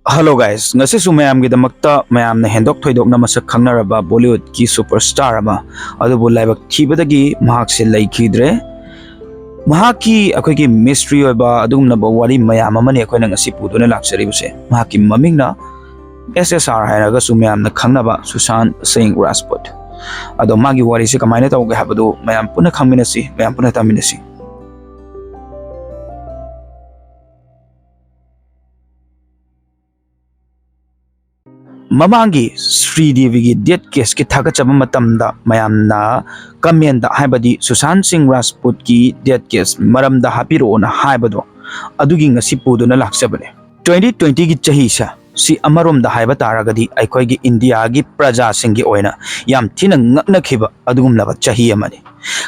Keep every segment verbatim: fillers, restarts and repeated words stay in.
Hello guys, ꯉꯁꯤꯁꯨ ꯃꯌꯥꯝꯒꯤꯗꯃꯛꯇ ꯃꯌꯥꯝꯅ ꯍꯦꯟꯗꯣꯛ ꯊꯣꯏꯗꯣꯛꯅ ꯃꯁꯛ ꯈꯪꯅꯔꯕ ꯕꯣꯂꯤꯋꯨꯗꯀꯤ ꯁꯨꯄꯔꯁ꯭ꯇꯥꯔ ꯑꯃ, ꯑꯗꯨꯕꯨ ꯂꯥꯏꯕꯛ ꯊꯤꯕꯗꯒꯤ ꯃꯍꯥꯛꯁꯦ ꯂꯩꯈꯤꯗ꯭ꯔꯦ꯫ ꯃꯍꯥꯛꯀꯤ ꯑꯩꯈꯣꯏꯒꯤ ꯃꯤꯁꯇ꯭ꯔꯤ ꯑꯣꯏꯕ ꯑꯗꯨꯒꯨꯝꯂꯕ ꯋꯥꯔꯤ ꯃꯌꯥꯝ ꯑꯃꯅꯤ ꯑꯩꯈꯣꯏꯅ ꯉꯁꯤ ꯄꯨꯗꯨꯅ ꯂꯥꯛꯆꯔꯤꯕꯁꯦ꯫ ꯃꯍꯥꯛꯀꯤ ꯃꯃꯤꯡꯅ ꯑꯦꯁ ꯑꯦꯁ ꯑꯥꯔ ꯍꯥꯏꯔꯒꯁꯨ ꯃꯌꯥꯝꯅ ꯈꯪꯅꯕ ꯁꯨꯁꯥꯟ ꯁꯤꯡ ꯔꯥꯖꯄꯨꯠ꯫ ꯑꯗꯣ ꯃꯥꯒꯤ ꯋꯥꯔꯤꯁꯦ ꯀꯃꯥꯏꯅ ꯇꯧꯒꯦ ꯍꯥꯏꯕꯗꯨ ꯃꯌꯥꯝ ꯄꯨꯟꯅ ꯈꯪꯃꯤꯟꯅꯁꯤ, ꯃꯌꯥꯝ ꯄꯨꯟꯅ ꯇꯥꯃꯤꯟꯅꯁꯤ꯫ ꯃꯃꯥꯡꯒꯤ ꯁ꯭ꯔꯤꯗꯦꯕꯤꯒꯤ ꯗꯦꯠ ꯀꯦꯁꯀꯤ ꯊꯥꯒꯠꯆꯕ ꯃꯇꯝꯗ ꯃꯌꯥꯝꯅ ꯀꯃꯦꯟꯗ, ꯍꯥꯏꯕꯗꯤ ꯁꯨꯁꯥꯟ ꯁꯤꯡ ꯔꯥꯖꯄꯨꯠꯀꯤ ꯗꯦꯠ ꯀꯦꯁ ꯃꯔꯝꯗ ꯍꯥꯞꯄꯤꯔꯛꯑꯣꯅ ꯍꯥꯏꯕꯗꯣ, ꯑꯗꯨꯒꯤ ꯉꯁꯤ ꯄꯨꯗꯨꯅ ꯂꯥꯛꯆꯕꯅꯦ꯫ ꯇ꯭ꯋꯦꯟꯇꯤ ꯇ꯭ꯋꯦꯟꯇꯤꯒꯤ ꯆꯍꯤꯁꯦ, ꯁꯤ ꯑꯃꯔꯣꯝꯗ ꯍꯥꯏꯕ ꯇꯥꯔꯒꯗꯤ ꯑꯩꯈꯣꯏꯒꯤ ꯏꯟꯗꯤꯌꯥꯒꯤ ꯄ꯭ꯔꯖꯥꯁꯤꯡꯒꯤ ꯑꯣꯏꯅ ꯌꯥꯝ ꯊꯤꯅ ꯉꯛꯅꯈꯤꯕ ꯑꯗꯨꯒꯨꯝꯂꯕ ꯆꯍꯤ ꯑꯃꯅꯤ꯫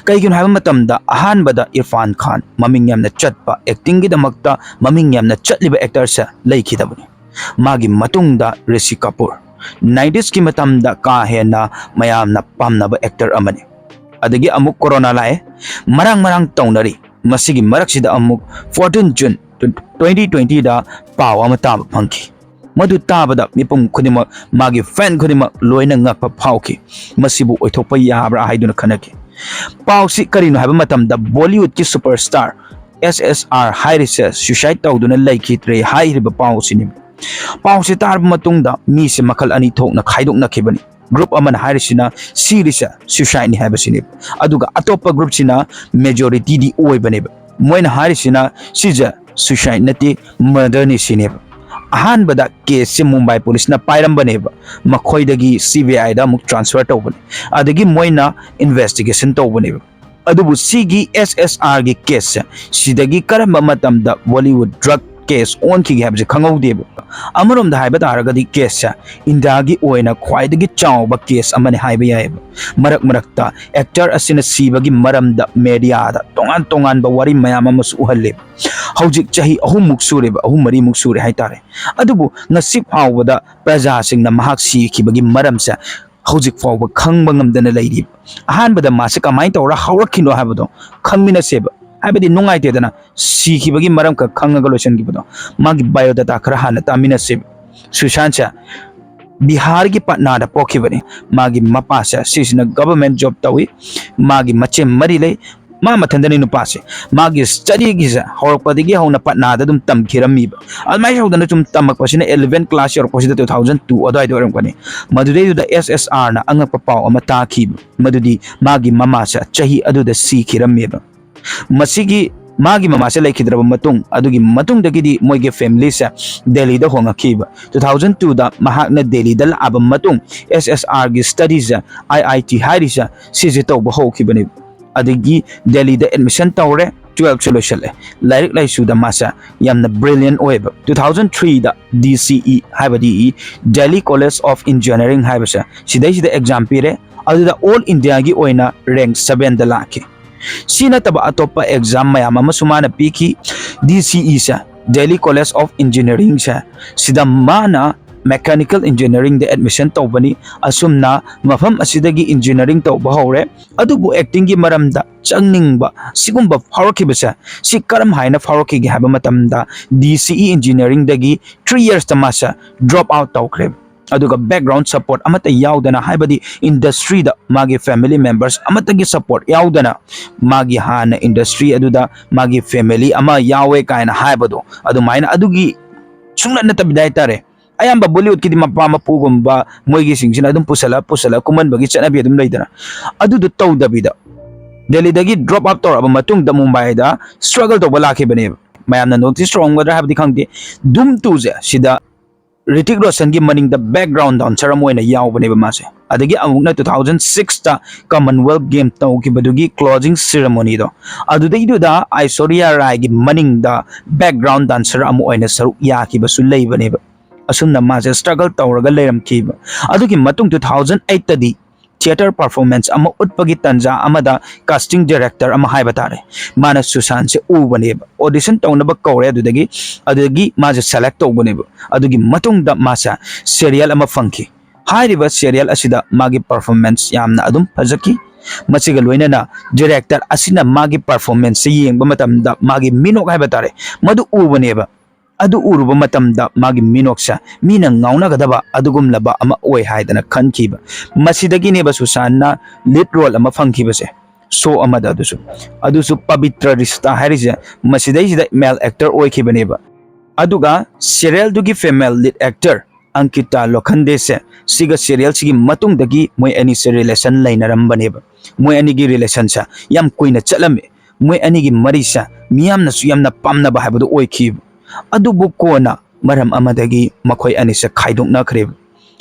ꯀꯩꯒꯤꯅꯣ ꯍꯥꯏꯕ ꯃꯇꯝꯗ, ꯑꯍꯥꯟꯕꯗ ꯏꯔꯐꯥꯟ ꯈꯥꯟ, ꯃꯃꯤꯡ ꯌꯥꯝꯅ ꯆꯠꯄ, ꯑꯦꯛꯇꯤꯡꯒꯤꯗꯃꯛꯇ ꯃꯃꯤꯡ ꯌꯥꯝꯅ ꯆꯠꯂꯤꯕ ꯑꯦꯛꯇꯔꯁꯦ ꯂꯩꯈꯤꯗꯕꯅꯤ꯫ ꯃꯥꯒꯤ ꯃꯇꯨꯡꯗ ꯔꯤꯁꯤ ꯀꯄꯨꯔ, ꯅꯥꯏꯟꯇꯤꯁꯀꯤ ꯃꯇꯝꯗ ꯀꯥ ꯍꯦꯟꯅ ꯃꯌꯥꯝꯅ ꯄꯥꯝꯅꯕ ꯑꯦꯛꯇꯔ ꯑꯃꯅꯤ꯫ ꯑꯗꯒꯤ ꯑꯃꯨꯛ ꯀꯣꯔꯣꯅꯥ ꯂꯥꯛꯑꯦ, ꯃꯔꯥꯡ ꯃꯔꯥꯡ ꯇꯧꯅꯔꯤ꯫ ꯃꯁꯤꯒꯤ ꯃꯔꯛꯁꯤꯗ ꯑꯃꯨꯛ ꯐꯣꯔꯇꯤꯟ ꯖꯨꯟ ꯇ꯭ꯋꯦꯟꯇꯤ ꯇ꯭ꯋꯦꯟꯇꯤꯗ ꯄꯥꯎ ꯑꯃ ꯇꯥꯕ ꯐꯪꯈꯤ꯫ ꯃꯗꯨ ꯇꯥꯕꯗ ꯃꯤꯄꯨꯝ ꯈꯨꯗꯤꯡꯃꯛ, ꯃꯥꯒꯤ ꯐꯦꯟ ꯈꯨꯗꯤꯡꯃꯛ ꯂꯣꯏꯅ ꯉꯛꯄ ꯐꯥꯎꯈꯤ꯫ ꯃꯁꯤꯕꯨ ꯑꯣꯏꯊꯣꯛꯄ ꯌꯥꯕ꯭ꯔꯥ ꯍꯥꯏꯗꯨꯅ ꯈꯟꯅꯈꯤ꯫ ꯄꯥꯎꯁꯤ ꯀꯔꯤꯅꯣ ꯍꯥꯏꯕ ꯃꯇꯝꯗ, ꯕꯣꯂꯤꯋꯨꯗꯀꯤ ꯁꯨꯄꯔꯁ꯭ꯇꯥꯔ ꯑꯦꯁ ꯑꯦꯁ ꯑꯥꯔ ꯍꯥꯏꯔꯤꯁꯦ ꯁ꯭ꯌꯨꯁꯥꯏꯗ ꯇꯧꯗꯨꯅ ꯂꯩꯈꯤꯗ꯭ꯔꯦ ꯍꯥꯏꯔꯤꯕ ꯄꯥꯎꯁꯤꯅꯤ꯫ ꯄꯥꯎꯁꯤ ꯇꯥꯔꯕ ꯃꯇꯨꯡꯗ ꯃꯤꯁꯦ ꯃꯈꯜ ꯑꯅꯤ ꯊꯣꯛꯅ ꯈꯥꯏꯗꯣꯛꯅꯈꯤꯕꯅꯤ꯫ ꯒ꯭ꯔꯨꯞ ꯑꯃꯅ ꯍꯥꯏꯔꯤꯁꯤꯅ ꯁꯤꯔꯤꯁꯦ ꯁ꯭ꯌꯨꯁꯥꯏꯗꯅꯤ ꯍꯥꯏꯕꯁꯤꯅꯦꯕ, ꯑꯗꯨꯒ ꯑꯇꯣꯞꯄ ꯒ꯭ꯔꯨꯞꯁꯤꯅ, ꯃꯦꯖꯣꯔꯤꯇꯤꯗꯤ ꯑꯣꯏꯕꯅꯦꯕ, ꯃꯣꯏꯅ ꯍꯥꯏꯔꯤꯁꯤꯅ ꯁꯤꯁꯦ ꯁ꯭ꯌꯨꯁꯥꯏꯗ ꯅꯠꯇꯦ, ꯃꯔꯗꯔꯅꯤ ꯁꯤꯅꯦꯕ꯫ ꯑꯍꯥꯟꯕꯗ ꯀꯦꯁꯁꯦ ꯃꯨꯝꯕꯥꯏ ꯄꯨꯂꯤꯁꯅ ꯄꯥꯏꯔꯝꯕꯅꯦꯕ, ꯃꯈꯣꯏꯗꯒꯤ ꯁꯤ ꯕꯤ ꯑꯥꯏꯗ ꯑꯃꯨꯛ ꯇ꯭ꯔꯥꯟꯁꯐꯔ ꯇꯧꯕꯅꯦ, ꯑꯗꯒꯤ ꯃꯣꯏꯅ ꯏꯟꯚꯦꯁꯇꯤꯒꯦꯁꯟ ꯇꯧꯕꯅꯦꯕ꯫ ꯑꯗꯨꯕꯨ ꯁꯤꯒꯤ ꯑꯦꯁ ꯑꯦꯁ ꯑꯥꯔꯒꯤ ꯀꯦꯁꯁꯦ ꯁꯤꯗꯒꯤ ꯀꯔꯝꯕ ꯃꯇꯝꯗ ꯕꯣꯂꯤꯋꯨꯗ ꯗ꯭ꯔꯒ ꯀꯦꯁ ꯑꯣꯟꯈꯤꯒꯦ ꯍꯥꯏꯕꯁꯦ ꯈꯪꯍꯧꯗꯦꯕ꯫ ꯑꯃꯔꯣꯝꯗ ꯍꯥꯏꯕ ꯇꯥꯔꯒꯗꯤ ꯀꯦꯁꯁꯦ ꯏꯟꯗꯤꯌꯥꯒꯤ ꯑꯣꯏꯅ ꯈ꯭ꯋꯥꯏꯗꯒꯤ ꯆꯥꯎꯕ ꯀꯦꯁ ꯑꯃꯅꯤ ꯍꯥꯏꯕ ꯌꯥꯏꯑꯕ꯫ ꯃꯔꯛ ꯃꯔꯛꯇ ꯑꯦꯛꯇꯔ ꯑꯁꯤꯅ ꯁꯤꯕꯒꯤ ꯃꯔꯝꯗ ꯃꯦꯗꯤꯌꯥꯗ ꯇꯣꯉꯥꯟ ꯇꯣꯉꯥꯟꯕ ꯋꯥꯔꯤ ꯃꯌꯥꯝ ꯑꯃꯁꯨ ꯎꯍꯜꯂꯦꯕ꯫ ꯍꯧꯖꯤꯛ ꯆꯍꯤ ꯑꯍꯨꯝꯃꯨꯛ ꯁꯨꯔꯦꯕ, ꯑꯍꯨꯝ ꯃꯔꯤꯃꯨꯛ ꯁꯨꯔꯦ ꯍꯥꯏꯇꯥꯔꯦ꯫ ꯑꯗꯨꯕꯨ ꯉꯁꯤ ꯐꯥꯎꯕꯗ ꯄ꯭ꯔꯖꯥꯁꯤꯡꯅ ꯃꯍꯥꯛ ꯁꯤꯈꯤꯕꯒꯤ ꯃꯔꯝꯁꯦ ꯍꯧꯖꯤꯛ ꯐꯥꯎꯕ ꯈꯪꯕ ꯉꯝꯗꯅ ꯂꯩꯔꯤꯕ꯫ ꯑꯍꯥꯟꯕꯗ ꯃꯥꯁꯦ ꯀꯃꯥꯏꯅ ꯇꯧꯔ ꯍꯧꯔꯛꯈꯤꯅꯣ ꯍꯥꯏꯕꯗꯣ ꯈꯪꯃꯤꯟꯅꯁꯦꯕ꯫ ꯍꯥꯏꯕꯗꯤ ꯅꯨꯡꯉꯥꯏꯇꯦꯗꯅ, ꯁꯤꯈꯤꯕꯒꯤ ꯃꯔꯝ ꯈꯛ ꯈꯪꯉꯒ ꯂꯣꯏꯁꯤꯟꯈꯤꯕꯗꯣ꯫ ꯃꯥꯒꯤ biodata ꯈꯔ ꯍꯥꯟꯅ ꯇꯥꯃꯤꯟꯅꯁꯤ꯫ ꯁꯨꯁꯥꯟꯁꯦ ꯕꯤꯍꯥꯔꯒꯤ ꯄꯠꯅꯥꯗ ꯄꯣꯛꯈꯤꯕꯅꯤ꯫ ꯃꯥꯒꯤ ꯃꯄꯥꯁꯦ ꯁꯤꯁꯤꯅ government job ꯇꯧꯏ꯫ ꯃꯥꯒꯤ ꯃꯆꯤꯟ ꯃꯔꯤ ꯂꯩ꯫ ꯃꯥ ꯃꯊꯟꯗꯅꯤ ꯅꯨꯄꯥꯁꯦ꯫ ꯃꯥꯒꯤ studyꯒꯤꯁꯦ ꯍꯧꯔꯛꯄꯗꯒꯤ ꯍꯧꯅ ꯄꯠꯅꯥꯗ ꯑꯗꯨꯝ ꯇꯝꯈꯤꯔꯝꯃꯤꯕ꯫ ꯑꯗꯨꯃꯥꯏꯅ ꯇꯧꯗꯅ ꯁꯨꯝ ꯇꯝꯃꯛꯄꯁꯤꯅ eleven class ꯌꯧꯔꯛꯄꯁꯤꯗ two thousand two ꯑꯗꯨꯋꯥꯏꯗ ꯑꯣꯏꯔꯝꯒꯅꯤ꯫ ꯃꯗꯨꯗꯩꯗꯨꯗ S S Rꯅ ꯑꯉꯛꯄ ꯄꯥꯎ ꯑꯃ ꯇꯥꯈꯤꯕ, ꯃꯗꯨꯗꯤ ꯃꯥꯒꯤ ꯃꯃꯥꯁꯦ ꯆꯍꯤ ꯑꯗꯨꯗ ꯁꯤꯈꯤꯔꯝꯃꯦꯕ꯫ ꯃꯁꯤꯒꯤ ꯃꯥꯒꯤ ꯃꯃꯥꯁꯦ ꯂꯩꯈꯤꯗ꯭ꯔꯕ ꯃꯇꯨꯡ, ꯑꯗꯨꯒꯤ ꯃꯇꯨꯡꯗꯒꯤꯗꯤ ꯃꯣꯏꯒꯤ familyꯁꯦ ꯗꯦꯜꯂꯤꯗ ꯍꯣꯡꯉꯛꯈꯤꯕ꯫ Two thousand twoꯗ ꯃꯍꯥꯛꯅ ꯗꯦꯜꯂꯤꯗ ꯂꯥꯛꯑꯕ ꯃꯇꯨꯡ, S S Rꯒꯤ studyꯁꯦ, I I T ꯍꯥꯏꯔꯤꯁꯦ, ꯁꯤꯁꯦ ꯇꯧꯕ ꯍꯧꯈꯤꯕꯅꯦꯕ꯫ ꯑꯗꯒꯤ ꯗꯦꯜꯂꯤꯗ admission ꯇꯧꯔꯦ, twelveꯁꯨ ꯂꯣꯏꯁꯤꯜꯂꯦ꯫ ꯂꯥꯏꯔꯤꯛ ꯂꯥꯏꯁꯨꯗ ꯃꯥꯁꯦ ꯌꯥꯝꯅ brilliant ꯑꯣꯏꯕ꯫ Two thousand threeꯗ D C E, ꯍꯥꯏꯕꯗꯤ Delhi College of Engineering ꯍꯥꯏꯕꯁꯦ, ꯁꯤꯗꯩꯁꯤꯗ exam ꯄꯤꯔꯦ꯫ ꯑꯗꯨꯗ all Indiaꯒꯤ ꯑꯣꯏꯅ rank sevenꯗ ꯂꯥꯛꯈꯤ꯫ ꯁꯤ ꯅꯠꯇꯕ ꯑꯇꯣꯞꯄ exam ꯃꯌꯥꯝ ꯑꯃꯁꯨ ꯃꯥꯅ ꯄꯤꯈꯤ꯫ D C Eꯁꯦ, Delhi College of Engineeringꯁꯦ, ꯁꯤꯗ ꯃꯥꯅ mechanical engineeringꯗ admission ꯇꯧꯕꯅꯤ꯫ ꯑꯁꯨꯝꯅ ꯃꯐꯝ ꯑꯁꯤꯗꯒꯤ engineering ꯇꯧꯕ ꯍꯧꯔꯦ꯫ ꯑꯗꯨꯕꯨ actingꯒꯤ ꯃꯔꯝꯗ ꯆꯪꯅꯤꯡꯕ ꯁꯤꯒꯨꯝꯕ ꯐꯥꯎꯔꯛꯈꯤꯕꯁꯦ, ꯁꯤ ꯀꯔꯝ ꯍꯥꯏꯅ ꯐꯥꯎꯔꯛꯈꯤꯒꯦ ꯍꯥꯏꯕ ꯃꯇꯝꯗ, D C E Engineeringꯗꯒꯤ three yearsꯇ ꯃꯥꯁꯦ drop out ꯇꯧꯈ꯭ꯔꯦ꯫ ꯑꯗꯨꯒ background support ꯑꯃꯠꯇ ꯌꯥꯎꯗꯅ, ꯍꯥꯏꯕꯗꯤ industryꯗ ꯃꯥꯒꯤ family members ꯑꯃꯠꯇꯒꯤ support ꯌꯥꯎꯗꯅ, ꯃꯥꯒꯤ ꯍꯥꯟꯅ industry ꯑꯗꯨꯗ ꯃꯥꯒꯤ family ꯑꯃ ꯌꯥꯎꯋꯦ ꯀꯥꯏꯅ ꯍꯥꯏꯕꯗꯣ, ꯑꯗꯨꯃꯥꯏꯅ ꯑꯗꯨꯒꯤ ꯁꯨꯡꯅꯠ ꯅꯠꯇꯕꯤꯗ ꯍꯥꯏꯇꯥꯔꯦ꯫ ꯑꯌꯥꯝꯕ Bollywoodꯀꯤꯗꯤ ꯃꯄꯥ ꯃꯄꯨꯒꯨꯝꯕ ꯃꯣꯏꯒꯤꯁꯤꯡꯁꯤꯅ ꯑꯗꯨꯝ ꯄꯨꯁꯜꯂ ꯄꯨꯁꯜꯂ ꯀꯨꯝꯍꯟꯕꯒꯤ ꯆꯠꯅꯕꯤ ꯑꯗꯨꯝ ꯂꯩꯗꯅ, ꯑꯗꯨꯗꯣ ꯇꯧꯗꯕꯤꯗ ꯗꯦꯜꯂꯤꯗꯒꯤ drop out ꯇꯧꯔꯛꯑꯕ ꯃꯇꯨꯡꯗ ꯃꯨꯝꯕꯥꯏꯗ struggle ꯇꯧꯕ ꯂꯥꯛꯈꯤꯕꯅꯦꯕ꯫ ꯃꯌꯥꯝꯅ notice ꯇꯧꯔꯝꯒꯗ꯭ꯔꯥ ꯍꯥꯏꯕꯗꯤ ꯈꯪꯗꯦ, Dhoom twoꯁꯦ ꯁꯤꯗ ꯔꯤꯇꯤꯛ ꯔꯣꯁꯟꯒꯤ ꯃꯅꯤꯡꯗ background dancer ꯑꯃ ꯑꯣꯏꯅ ꯌꯥꯎꯕꯅꯦꯕ ꯃꯥꯁꯦ꯫ ꯑꯗꯒꯤ ꯑꯃꯨꯛꯅ two thousand sixꯇ Commonwealth Game ꯇꯧꯈꯤꯕꯗꯨꯒꯤ closing ceremonyꯗꯣ, ꯑꯗꯨꯗꯩꯗꯨꯗ ꯑꯥꯏꯁꯣꯔꯤꯌꯥ ꯔꯥꯏꯒꯤ ꯃꯅꯤꯡꯗ background dancer ꯑꯃ ꯑꯣꯏꯅ ꯁꯔꯨꯛ ꯌꯥꯈꯤꯕꯁꯨ ꯂꯩꯕꯅꯦꯕ꯫ ꯑꯁꯨꯝꯅ ꯃꯥꯁꯦ struggle ꯇꯧꯔꯒ ꯂꯩꯔꯝꯈꯤꯕ꯫ ꯑꯗꯨꯒꯤ ꯃꯇꯨꯡ two thousand eightꯇꯗꯤ theatre performance ꯑꯃ ꯎꯠꯄꯒꯤ ꯇꯥꯟꯖꯥ ꯑꯃꯗ casting director ꯑꯃ ꯍꯥꯏꯕ ꯇꯥꯔꯦ, ꯃꯥꯅ ꯁꯨꯁꯥꯟꯁꯦ ꯎꯕꯅꯦꯕ, audition ꯇꯧꯅꯕ ꯀꯧꯔꯦ꯫ ꯑꯗꯨꯗꯒꯤ ꯑꯗꯨꯗꯒꯤ ꯃꯥꯁꯦ select ꯇꯧꯕꯅꯦꯕ꯫ ꯑꯗꯨꯒꯤ ꯃꯇꯨꯡꯗ ꯃꯥꯁꯦ serial ꯑꯃ ꯐꯪꯈꯤ꯫ ꯍꯥꯏꯔꯤꯕ serial ꯑꯁꯤꯗ ꯃꯥꯒꯤ performance ꯌꯥꯝꯅ ꯑꯗꯨꯝ ꯐꯖꯈꯤ꯫ ꯃꯁꯤꯒ ꯂꯣꯏꯅꯅ ꯗꯤꯔꯦꯛꯇꯔ ꯑꯁꯤꯅ ꯃꯥꯒꯤ ꯄꯔꯐꯣꯔꯃꯦꯟꯁꯁꯦ ꯌꯦꯡꯕ ꯃꯇꯝꯗ ꯃꯥꯒꯤ ꯃꯤꯅꯣꯛ ꯍꯥꯏꯕ ꯇꯥꯔꯦ, ꯃꯗꯨ ꯎꯕꯅꯦꯕ꯫ ꯑꯗꯨ ꯎꯔꯨꯕ ꯃꯇꯝꯗ ꯃꯥꯒꯤ ꯃꯤꯅꯣꯛꯁꯦ ꯃꯤꯅ ꯉꯥꯎꯅꯒꯗꯕ ꯑꯗꯨꯒꯨꯝꯂꯕ ꯑꯃ ꯑꯣꯏ ꯍꯥꯏꯗꯅ ꯈꯟꯈꯤꯕ꯫ ꯃꯁꯤꯗꯒꯤꯅꯦꯕ ꯁꯨꯁꯥꯟꯅ ꯂꯤꯗ ꯔꯣꯜ ꯑꯃ ꯐꯪꯈꯤꯕꯁꯦ, ꯁꯣ ꯑꯃꯗ꯫ ꯑꯗꯨꯁꯨ ꯑꯗꯨꯁꯨ ꯄꯕꯤꯇ꯭ꯔ ꯔꯤꯁꯇꯥ ꯍꯥꯏꯔꯤꯁꯦ ꯃꯁꯤꯗꯩꯁꯤꯗ ꯃꯦꯜ ꯑꯦꯛꯇꯔ ꯑꯣꯏꯈꯤꯕꯅꯦꯕ꯫ ꯑꯗꯨꯒ ꯁꯤꯔꯤꯌꯦꯜꯗꯨꯒꯤ ꯐꯤꯃꯦꯜ ꯂꯤꯗ ꯑꯦꯛꯇꯔ ꯑꯪꯀꯤꯇꯥ ꯂꯣꯈꯟꯗꯦꯁꯦ ꯁꯤꯒ ꯁꯤꯔꯤꯌꯦꯜꯁꯤꯒꯤ ꯃꯇꯨꯡꯗꯒꯤ ꯃꯣꯏ ꯑꯅꯤꯁꯦ ꯔꯤꯂꯦꯁꯟ ꯂꯩꯅꯔꯝꯕꯅꯦꯕ꯫ ꯃꯣꯏ ꯑꯅꯤꯒꯤ ꯔꯤꯂꯦꯁꯟꯁꯦ ꯌꯥꯝ ꯀꯨꯏꯅ ꯆꯠꯂꯝꯃꯤ꯫ ꯃꯣꯏ ꯑꯅꯤꯒꯤ ꯃꯔꯤꯁꯦ ꯃꯤꯌꯥꯝꯅꯁꯨ ꯌꯥꯝꯅ ꯄꯥꯝꯅꯕ ꯍꯥꯏꯕꯗꯨ ꯑꯣꯏꯈꯤꯕ꯫ ꯑꯗꯨꯕꯨ ꯀꯣꯟꯅ ꯃꯔꯝ ꯑꯃꯗꯒꯤ ꯃꯈꯣꯏ ꯑꯅꯤꯁꯦ ꯈꯥꯏꯗꯣꯛꯅꯈ꯭ꯔꯦꯕ꯫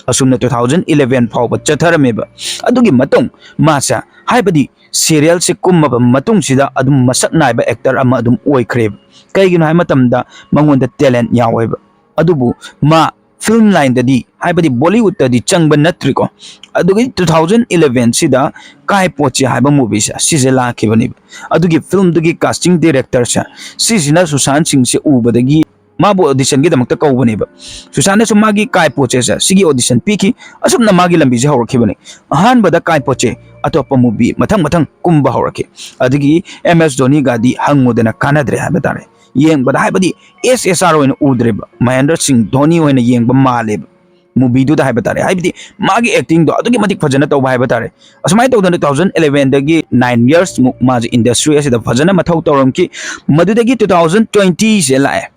ꯑꯁꯨꯝꯅ two thousand eleven ꯐꯥꯎꯕ ꯆꯠꯊꯔꯝꯃꯦꯕ꯫ ꯑꯗꯨꯒꯤ ꯃꯇꯨꯡ ꯃꯥꯁꯦ, ꯍꯥꯏꯕꯗꯤ ꯁꯤꯔꯤꯌꯦꯜꯁꯦ ꯀꯨꯝꯃꯕ ꯃꯇꯨꯡꯁꯤꯗ ꯑꯗꯨꯝ ꯃꯁꯛ ꯅꯥꯏꯕ ꯑꯦꯛꯇꯔ ꯑꯃ ꯑꯗꯨꯝ ꯑꯣꯏꯈ꯭ꯔꯦꯕ꯫ ꯀꯩꯒꯤꯅꯣ ꯍꯥꯏꯕ ꯃꯇꯝꯗ ꯃꯉꯣꯟꯗ ꯇꯦꯂꯦꯟ ꯌꯥꯎꯋꯦꯕ꯫ ꯑꯗꯨꯕꯨ ꯃꯥ ꯐꯤꯂꯝ ꯂꯥꯏꯟꯗꯗꯤ, ꯍꯥꯏꯕꯗꯤ ꯕꯣꯂꯤꯋꯨꯗꯇꯗꯤ ꯆꯪꯕ ꯅꯠꯇ꯭ꯔꯤꯀꯣ꯫ ꯑꯗꯨꯒꯤ two thousand eleven ꯁꯤꯗ ꯀꯥꯏ ꯄꯣꯠꯁꯦ ꯍꯥꯏꯕ ꯃꯨꯚꯤꯁꯦ ꯁꯤꯁꯦ ꯂꯥꯛꯈꯤꯕꯅꯦꯕ꯫ ꯑꯗꯨꯒꯤ ꯐꯤꯂꯝꯗꯨꯒꯤ ꯀꯥꯁꯇꯤꯡ ꯗꯤꯔꯦꯛꯇꯔꯁꯦ ꯁꯤꯁꯤꯅ ꯁꯨꯁꯥꯟ ꯁꯤꯡꯁꯦ ꯎꯕꯗꯒꯤ ꯃꯥꯕꯨ ꯑꯣꯗꯤꯁꯟꯒꯤꯗꯃꯛꯇ ꯀꯧꯕꯅꯦꯕ꯫ ꯁꯨꯁꯥꯟꯅꯁꯨ ꯃꯥꯒꯤ ꯀꯥꯏ ꯄꯣꯠꯁꯦ ꯁꯤꯒꯤ ꯑꯣꯗꯤꯁꯟ ꯄꯤꯈꯤ꯫ ꯑꯁꯨꯝꯅ ꯃꯥꯒꯤ ꯂꯝꯕꯤꯁꯦ ꯍꯧꯔꯛꯈꯤꯕꯅꯤ꯫ ꯑꯍꯥꯟꯕꯗ ꯀꯥꯏ ꯄꯣꯠꯁꯦ ꯑꯇꯣꯞꯄ ꯃꯨꯚꯤ ꯃꯊꯪ ꯃꯊꯪ ꯀꯨꯝꯕ ꯍꯧꯔꯛꯈꯤ꯫ ꯑꯗꯒꯤ ꯑꯦꯝ ꯑꯦꯁ ꯙꯣꯅꯤꯒꯗꯤ ꯍꯪꯉꯨꯗꯅ ꯀꯥꯟꯅꯗ꯭ꯔꯦ ꯍꯥꯏꯕ ꯇꯥꯔꯦ꯫ ꯌꯦꯡꯕꯗ ꯍꯥꯏꯕꯗꯤ ꯑꯦꯁ ꯑꯦꯁ ꯑꯥꯔ ꯑꯣꯏꯅ ꯎꯗ꯭ꯔꯦꯕ, ꯃꯍꯦꯟꯗ꯭ꯔ ꯁꯤꯡ ꯙꯣꯅꯤ ꯑꯣꯏꯅ ꯌꯦꯡꯕ ꯃꯥꯜꯂꯦꯕ ꯃꯨꯚꯤꯗꯨꯗ ꯍꯥꯏꯕ ꯇꯥꯔꯦ꯫ ꯍꯥꯏꯕꯗꯤ ꯃꯥꯒꯤ ꯑꯦꯛꯇꯤꯡꯗꯣ ꯑꯗꯨꯛꯀꯤ ꯃꯇꯤꯛ ꯐꯖꯅ ꯇꯧꯕ ꯍꯥꯏꯕ ꯇꯥꯔꯦ꯫ ꯑꯁꯨꯃꯥꯏꯅ ꯇꯧꯗꯅ two thousand elevenꯗꯒꯤ nine years ꯃꯨꯛ ꯃꯥꯁꯦ ꯏꯟꯗꯁꯇ꯭ꯔꯤ ꯑꯁꯤꯗ ꯐꯖꯅ ꯃꯊꯧ ꯇꯧꯔꯝꯈꯤ꯫ ꯃꯗꯨꯗꯒꯤ two thousand twentyꯁꯦ ꯂꯥꯛꯑꯦ꯫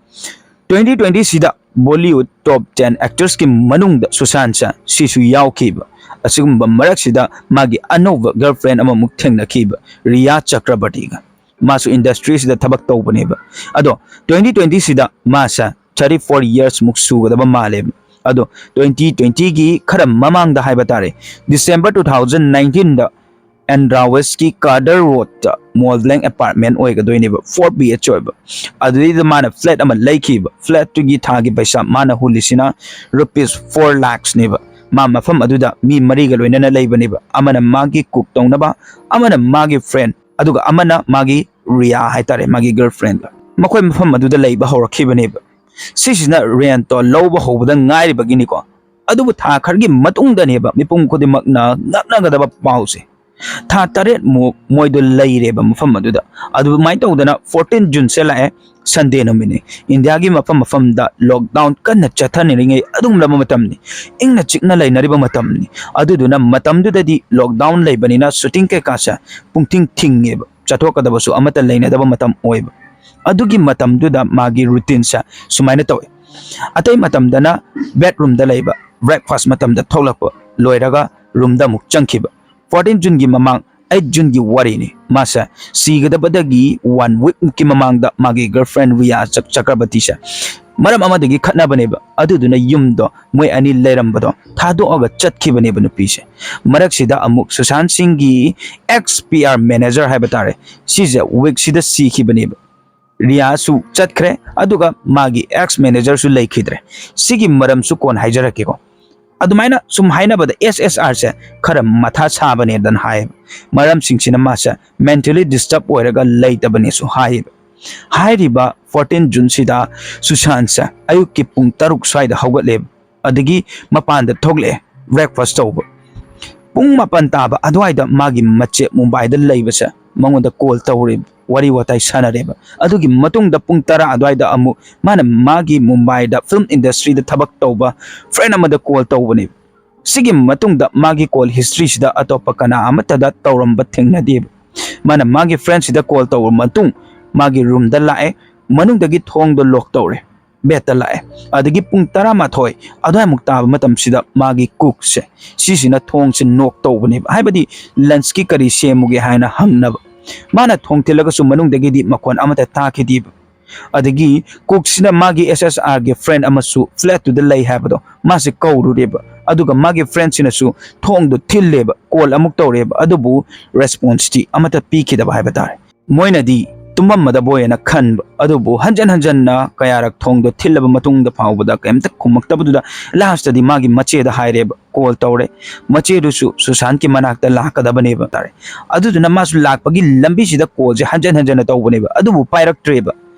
Twenty twentyꯁꯤꯗ ꯕꯣꯂꯤꯋꯨꯗ ꯇꯣꯞ ten ꯑꯦꯛꯇꯔꯁꯀꯤ ꯃꯅꯨꯡꯗ ꯁꯨꯁꯥꯟꯁꯦ ꯁꯤꯁꯨ ꯌꯥꯎꯈꯤꯕ꯫ ꯑꯁꯤꯒꯨꯝꯕ ꯃꯔꯛꯁꯤꯗ ꯃꯥꯒꯤ ꯑꯅꯧꯕ ꯒꯔꯜꯐ꯭ꯔꯦꯟ ꯑꯃꯃꯨꯛ ꯊꯦꯡꯅꯈꯤꯕ, ꯔꯤꯌꯥ ꯆꯀ꯭ꯔꯕꯔꯇꯤꯒ꯫ ꯃꯥꯁꯨ ꯏꯟꯗꯁꯇ꯭ꯔꯤꯁꯤꯗ ꯊꯕꯛ ꯇꯧꯕꯅꯦꯕ꯫ ꯑꯗꯣ twenty twentyꯁꯤꯗ ꯃꯥꯁꯦ thirty four years ꯃꯨꯛ ꯁꯨꯒꯗꯕ ꯃꯥꯜꯂꯦꯕ꯫ ꯑꯗꯣ twenty twentyꯒꯤ ꯈꯔ ꯃꯃꯥꯡꯗ ꯍꯥꯏꯕ ꯇꯥꯔꯦ, December two thousand nineteenꯗ ꯑꯦꯟꯗ꯭ꯔꯥꯋꯦꯁꯀꯤ ꯀꯥꯗꯔ ꯔꯣꯗꯇ ꯃꯣꯜ ꯕ꯭ꯂꯦꯡ ꯑꯦꯄꯥꯔꯠꯃꯦꯟ ꯑꯣꯏꯒꯗꯣꯏꯅꯦꯕ, four B H ꯑꯣꯏꯕ꯫ ꯑꯗꯨꯗꯩꯗ ꯃꯥꯅ ꯐ꯭ꯂꯦꯠ ꯑꯃ ꯂꯩꯈꯤꯕ꯫ ꯐ꯭ꯂꯦꯠꯇꯨꯒꯤ ꯊꯥꯒꯤ ꯄꯩꯁꯥ ꯃꯥꯅ ꯍꯨꯜꯂꯤꯁꯤꯅ ꯔꯨꯄꯤꯁ four lakhsꯅꯦꯕ꯫ ꯃꯥ ꯃꯐꯝ ꯑꯗꯨꯗ ꯃꯤ ꯃꯔꯤꯒ ꯂꯣꯏꯅꯅ ꯂꯩꯕꯅꯦꯕ꯫ ꯑꯃꯅ ꯃꯥꯒꯤ ꯀꯨꯛ ꯇꯧꯅꯕ, ꯑꯃꯅ ꯃꯥꯒꯤ ꯐ꯭ꯔꯦꯟ, ꯑꯗꯨꯒ ꯑꯃꯅ ꯃꯥꯒꯤ ꯔꯤꯌꯥ ꯍꯥꯏꯇꯥꯔꯦ, ꯃꯥꯒꯤ ꯒꯔꯜꯐ꯭ꯔꯦꯟꯗ꯫ ꯃꯈꯣꯏ ꯃꯐꯝ ꯑꯗꯨꯗ ꯂꯩꯕ ꯍꯧꯔꯛꯈꯤꯕꯅꯦꯕ꯫ ꯁꯤꯁꯤꯅ ꯔꯦꯟꯠꯇꯣ ꯂꯧꯕ ꯍꯧꯕꯗ ꯉꯥꯏꯔꯤꯕꯒꯤꯅꯤꯀꯣ꯫ ꯑꯗꯨꯕꯨ ꯊꯥ ꯈꯔꯒꯤ ꯃꯇꯨꯡꯗꯅꯦꯕ ꯃꯤꯄꯨꯝ ꯈꯨꯗꯤꯡꯃꯛꯅ ꯉꯛꯅꯒꯗꯕ ꯄꯥꯎꯁꯦ꯫ ꯊꯥ ꯇꯔꯦꯠꯃꯨꯛ ꯃꯣꯏꯗꯣ ꯂꯩꯔꯦꯕ ꯃꯐꯝ ꯑꯗꯨꯗ꯫ ꯑꯗꯨꯃꯥꯏꯅ ꯇꯧꯗꯅ fourteen Juneꯁꯦ ꯂꯥꯛꯑꯦ, Sunday ꯅꯨꯃꯤꯠꯅꯤ꯫ ꯏꯟꯗꯤꯌꯥꯒꯤ ꯃꯐꯝ ꯃꯐꯝꯗ lockdown ꯀꯟꯅ ꯆꯠꯊꯅꯔꯤꯉꯩ ꯑꯗꯨꯒꯨꯝꯂꯕ ꯃꯇꯝꯅꯤ, ꯏꯪꯅ ꯆꯤꯛꯅ ꯂꯩꯅꯔꯤꯕ ꯃꯇꯝꯅꯤ꯫ ꯑꯗꯨꯗꯨꯅ ꯃꯇꯝꯗꯨꯗꯗꯤ lockdown ꯂꯩꯕꯅꯤꯅ shooting ꯀꯩꯀꯥꯁꯦ ꯄꯨꯡꯊꯤꯡ ꯊꯤꯡꯉꯦꯕ, ꯆꯠꯊꯣꯛꯀꯗꯕꯁꯨ ꯑꯃꯠꯇ ꯂꯩꯅꯗꯕ ꯃꯇꯝ ꯑꯣꯏꯕ꯫ ꯑꯗꯨꯒꯤ ꯃꯇꯝꯗꯨꯗ ꯃꯥꯒꯤ routineꯁꯦ ꯁꯨꯃꯥꯏꯅ ꯇꯧꯏ꯫ ꯑꯇꯩ ꯃꯇꯝꯗꯅ bedroomꯗ ꯂꯩꯕ, breakfast ꯃꯇꯝꯗ ꯊꯣꯛꯂꯛꯄ, ꯂꯣꯏꯔꯒ roomꯗ ꯑꯃꯨꯛ ꯆꯪꯈꯤꯕ꯫ Fourteen Juneꯒꯤ ꯃꯃꯥꯡ, eight Juneꯒꯤ ꯋꯥꯔꯤꯅꯤ꯫ ꯃꯥꯁꯦ ꯁꯤꯒꯗꯕꯗꯒꯤ one weekꯃꯨꯛꯀꯤ ꯃꯃꯥꯡꯗ ꯃꯥꯒꯤ girlfriend ꯔꯤꯌꯥ ꯆꯛ-, ꯆꯀ꯭ꯔꯕꯇꯤꯁꯦ ꯃꯔꯝ ꯑꯃꯗꯒꯤ ꯈꯠꯅꯕꯅꯦꯕ꯫ ꯑꯗꯨꯗꯨꯅ ꯌꯨꯝꯗꯣ ꯃꯣꯏ ꯑꯅꯤ ꯂꯩꯔꯝꯕꯗꯣ ꯊꯥꯗꯣꯛꯑꯒ ꯆꯠꯈꯤꯕꯅꯦꯕ ꯅꯨꯄꯤꯁꯦ꯫ ꯃꯔꯛꯁꯤꯗ ꯑꯃꯨꯛ ꯁꯨꯁꯥꯟ ꯁꯤꯡꯒꯤ ex PR manager ꯍꯥꯏꯕ ꯇꯥꯔꯦ, ꯁꯤꯁꯦ weekꯁꯤꯗ ꯁꯤꯈꯤꯕꯅꯦꯕ꯫ ꯔꯤꯌꯥꯁꯨ ꯆꯠꯈ꯭ꯔꯦ, ꯑꯗꯨꯒ ꯃꯥꯒꯤ ex managerꯁꯨ ꯂꯩꯈꯤꯗ꯭ꯔꯦ꯫ ꯁꯤꯒꯤ ꯃꯔꯝꯁꯨ ꯀꯣꯟ ꯍꯥꯏꯖꯔꯛꯀꯦꯀꯣ꯫ ꯑꯗꯨꯃꯥꯏꯅ ꯁꯨꯝ ꯍꯥꯏꯅꯕꯗ ꯑꯦꯁ ꯑꯦꯁ ꯑꯥꯔꯁꯦ ꯈꯔ ꯃꯊꯥ ꯁꯥꯕꯅꯦꯗꯅ ꯍꯥꯏꯌꯦꯕ꯫ ꯃꯔꯝꯁꯤꯡꯁꯤꯅ ꯃꯥꯁꯦ mentally disturb ꯑꯣꯏꯔꯒ ꯂꯩꯇꯕꯅꯦꯁꯨ ꯍꯥꯏꯌꯦꯕ꯫ ꯍꯥꯏꯔꯤꯕ fourteen Juneꯁꯤꯗ ꯁꯨꯁꯥꯟꯁꯦ ꯑꯌꯨꯛꯀꯤ ꯄꯨꯡ ꯇꯔꯨꯛ ꯁ꯭ꯋꯥꯏꯗ ꯍꯧꯒꯠꯂꯦꯕ꯫ ꯑꯗꯒꯤ ꯃꯄꯥꯟꯗ ꯊꯣꯛꯂꯛꯑꯦ breakfast ꯇꯧꯕ꯫ ꯄꯨꯡ ꯃꯥꯄꯟ ꯇꯥꯕ ꯑꯗꯨꯋꯥꯏꯗ ꯃꯥꯒꯤ ꯃꯆꯦ ꯃꯨꯝꯕꯥꯏꯗ ꯂꯩꯕꯁꯦ ꯃꯉꯣꯟꯗ call ꯇꯧꯔꯦꯕ, ꯋꯥꯔꯤ ꯋꯥꯇꯥꯏ ꯁꯥꯟꯅꯔꯦꯕ꯫ ꯑꯗꯨꯒꯤ ꯃꯇꯨꯡꯗ ꯄꯨꯡ ꯇꯔꯥ ꯑꯗꯨꯋꯥꯏꯗ ꯑꯃꯨꯛ ꯃꯥꯅ ꯃꯥꯒꯤ ꯃꯨꯝꯕꯥꯏꯗ film industryꯗ ꯊꯕꯛ ꯇꯧꯕ friend ꯑꯃꯗ call ꯇꯧꯕꯅꯦꯕ꯫ ꯁꯤꯒꯤ ꯃꯇꯨꯡꯗ ꯃꯥꯒꯤ call historyꯁꯤꯗ ꯑꯇꯣꯞꯄ ꯀꯅꯥ ꯑꯃꯠꯇꯗ ꯇꯧꯔꯝꯕ ꯊꯦꯡꯅꯗꯦꯕ꯫ ꯃꯥꯅ ꯃꯥꯒꯤ friendꯁꯤꯗ call ꯇꯧꯔꯕ ꯃꯇꯨꯡ ꯃꯥꯒꯤ roomꯗ ꯂꯥꯛꯑꯦ, ꯃꯅꯨꯡꯗꯒꯤ ꯊꯣꯡꯗꯣ lock ꯇꯧꯔꯦ, bedꯇ ꯂꯥꯛꯑꯦ꯫ ꯑꯗꯒꯤ ꯄꯨꯡ ꯇꯔꯥꯃꯥꯊꯣꯏ ꯑꯗꯨꯋꯥꯏꯃꯨꯛ ꯇꯥꯕ ꯃꯇꯝꯁꯤꯗ ꯃꯥꯒꯤ cookꯁꯦ ꯁꯤꯁꯤꯅ ꯊꯣꯡꯁꯦ knock ꯇꯧꯕꯅꯦꯕ, ꯍꯥꯏꯕꯗꯤ lunchꯀꯤ ꯀꯔꯤ ꯁꯦꯝꯃꯨꯒꯦ ꯍꯥꯏꯅ ꯍꯪꯅꯕ꯫ ꯃꯥꯅ ꯊꯣꯡ ꯊꯤꯜꯂꯒꯁꯨ ꯃꯅꯨꯡꯗꯒꯤꯗꯤ ꯃꯈꯣꯟ ꯑꯃꯠꯇ ꯇꯥꯈꯤꯗꯦꯕ꯫ ꯑꯗꯒꯤ cookꯁꯤꯅ ꯃꯥꯒꯤ ꯑꯦꯁ ꯑꯦꯁ ꯑꯥꯔꯒꯤ friend ꯑꯃꯁꯨ flatꯇꯨꯗ ꯂꯩ ꯍꯥꯏꯕꯗꯣ ꯃꯥꯁꯦ ꯀꯧꯔꯨꯔꯦꯕ, ꯑꯗꯨꯒ ꯃꯥꯒꯤ friendꯁꯤꯅꯁꯨ ꯊꯣꯡꯗꯣ ꯊꯤꯜꯂꯦꯕ, call ꯑꯃꯨꯛ ꯇꯧꯔꯦꯕ, ꯑꯗꯨꯕꯨ responseꯇꯤ ꯑꯃꯠꯇ ꯄꯤꯈꯤꯗꯕ ꯍꯥꯏꯕ ꯇꯥꯔꯦ꯫ ꯃꯣꯏꯅꯗꯤ ꯇꯨꯝꯃꯝꯃꯗꯕꯣꯏꯅ ꯈꯟꯕ, ꯑꯗꯨꯕꯨ ꯍꯟꯖꯟ ꯍꯟꯖꯟꯅ ꯀꯌꯥꯔꯛ ꯊꯣꯡꯗꯣ ꯊꯤꯜꯂꯕ ꯃꯇꯨꯡꯗ ꯐꯥꯎꯕꯗ ꯀꯩꯝꯇ ꯈꯨꯝꯃꯛꯇꯕꯗꯨꯗ lastꯇꯗꯤ ꯃꯥꯒꯤ ꯃꯆꯦꯗ ꯍꯥꯏꯔꯦꯕ, call ꯇꯧꯔꯦ꯫ ꯃꯆꯦꯗꯨꯁꯨ ꯁꯨꯁꯥꯟꯀꯤ ꯃꯅꯥꯛꯇ ꯂꯥꯛꯀꯗꯕꯅꯦꯕ ꯇꯥꯔꯦ꯫ ꯑꯗꯨꯗꯨꯅ ꯃꯥꯁꯨ ꯂꯥꯛꯄꯒꯤ ꯂꯝꯕꯤꯁꯤꯗ callꯁꯦ ꯍꯟꯖꯟ ꯍꯟꯖꯟꯅ ꯇꯧꯕꯅꯦꯕ, ꯑꯗꯨꯕꯨ ꯄꯥꯏꯔꯛꯇ꯭ꯔꯦꯕ꯫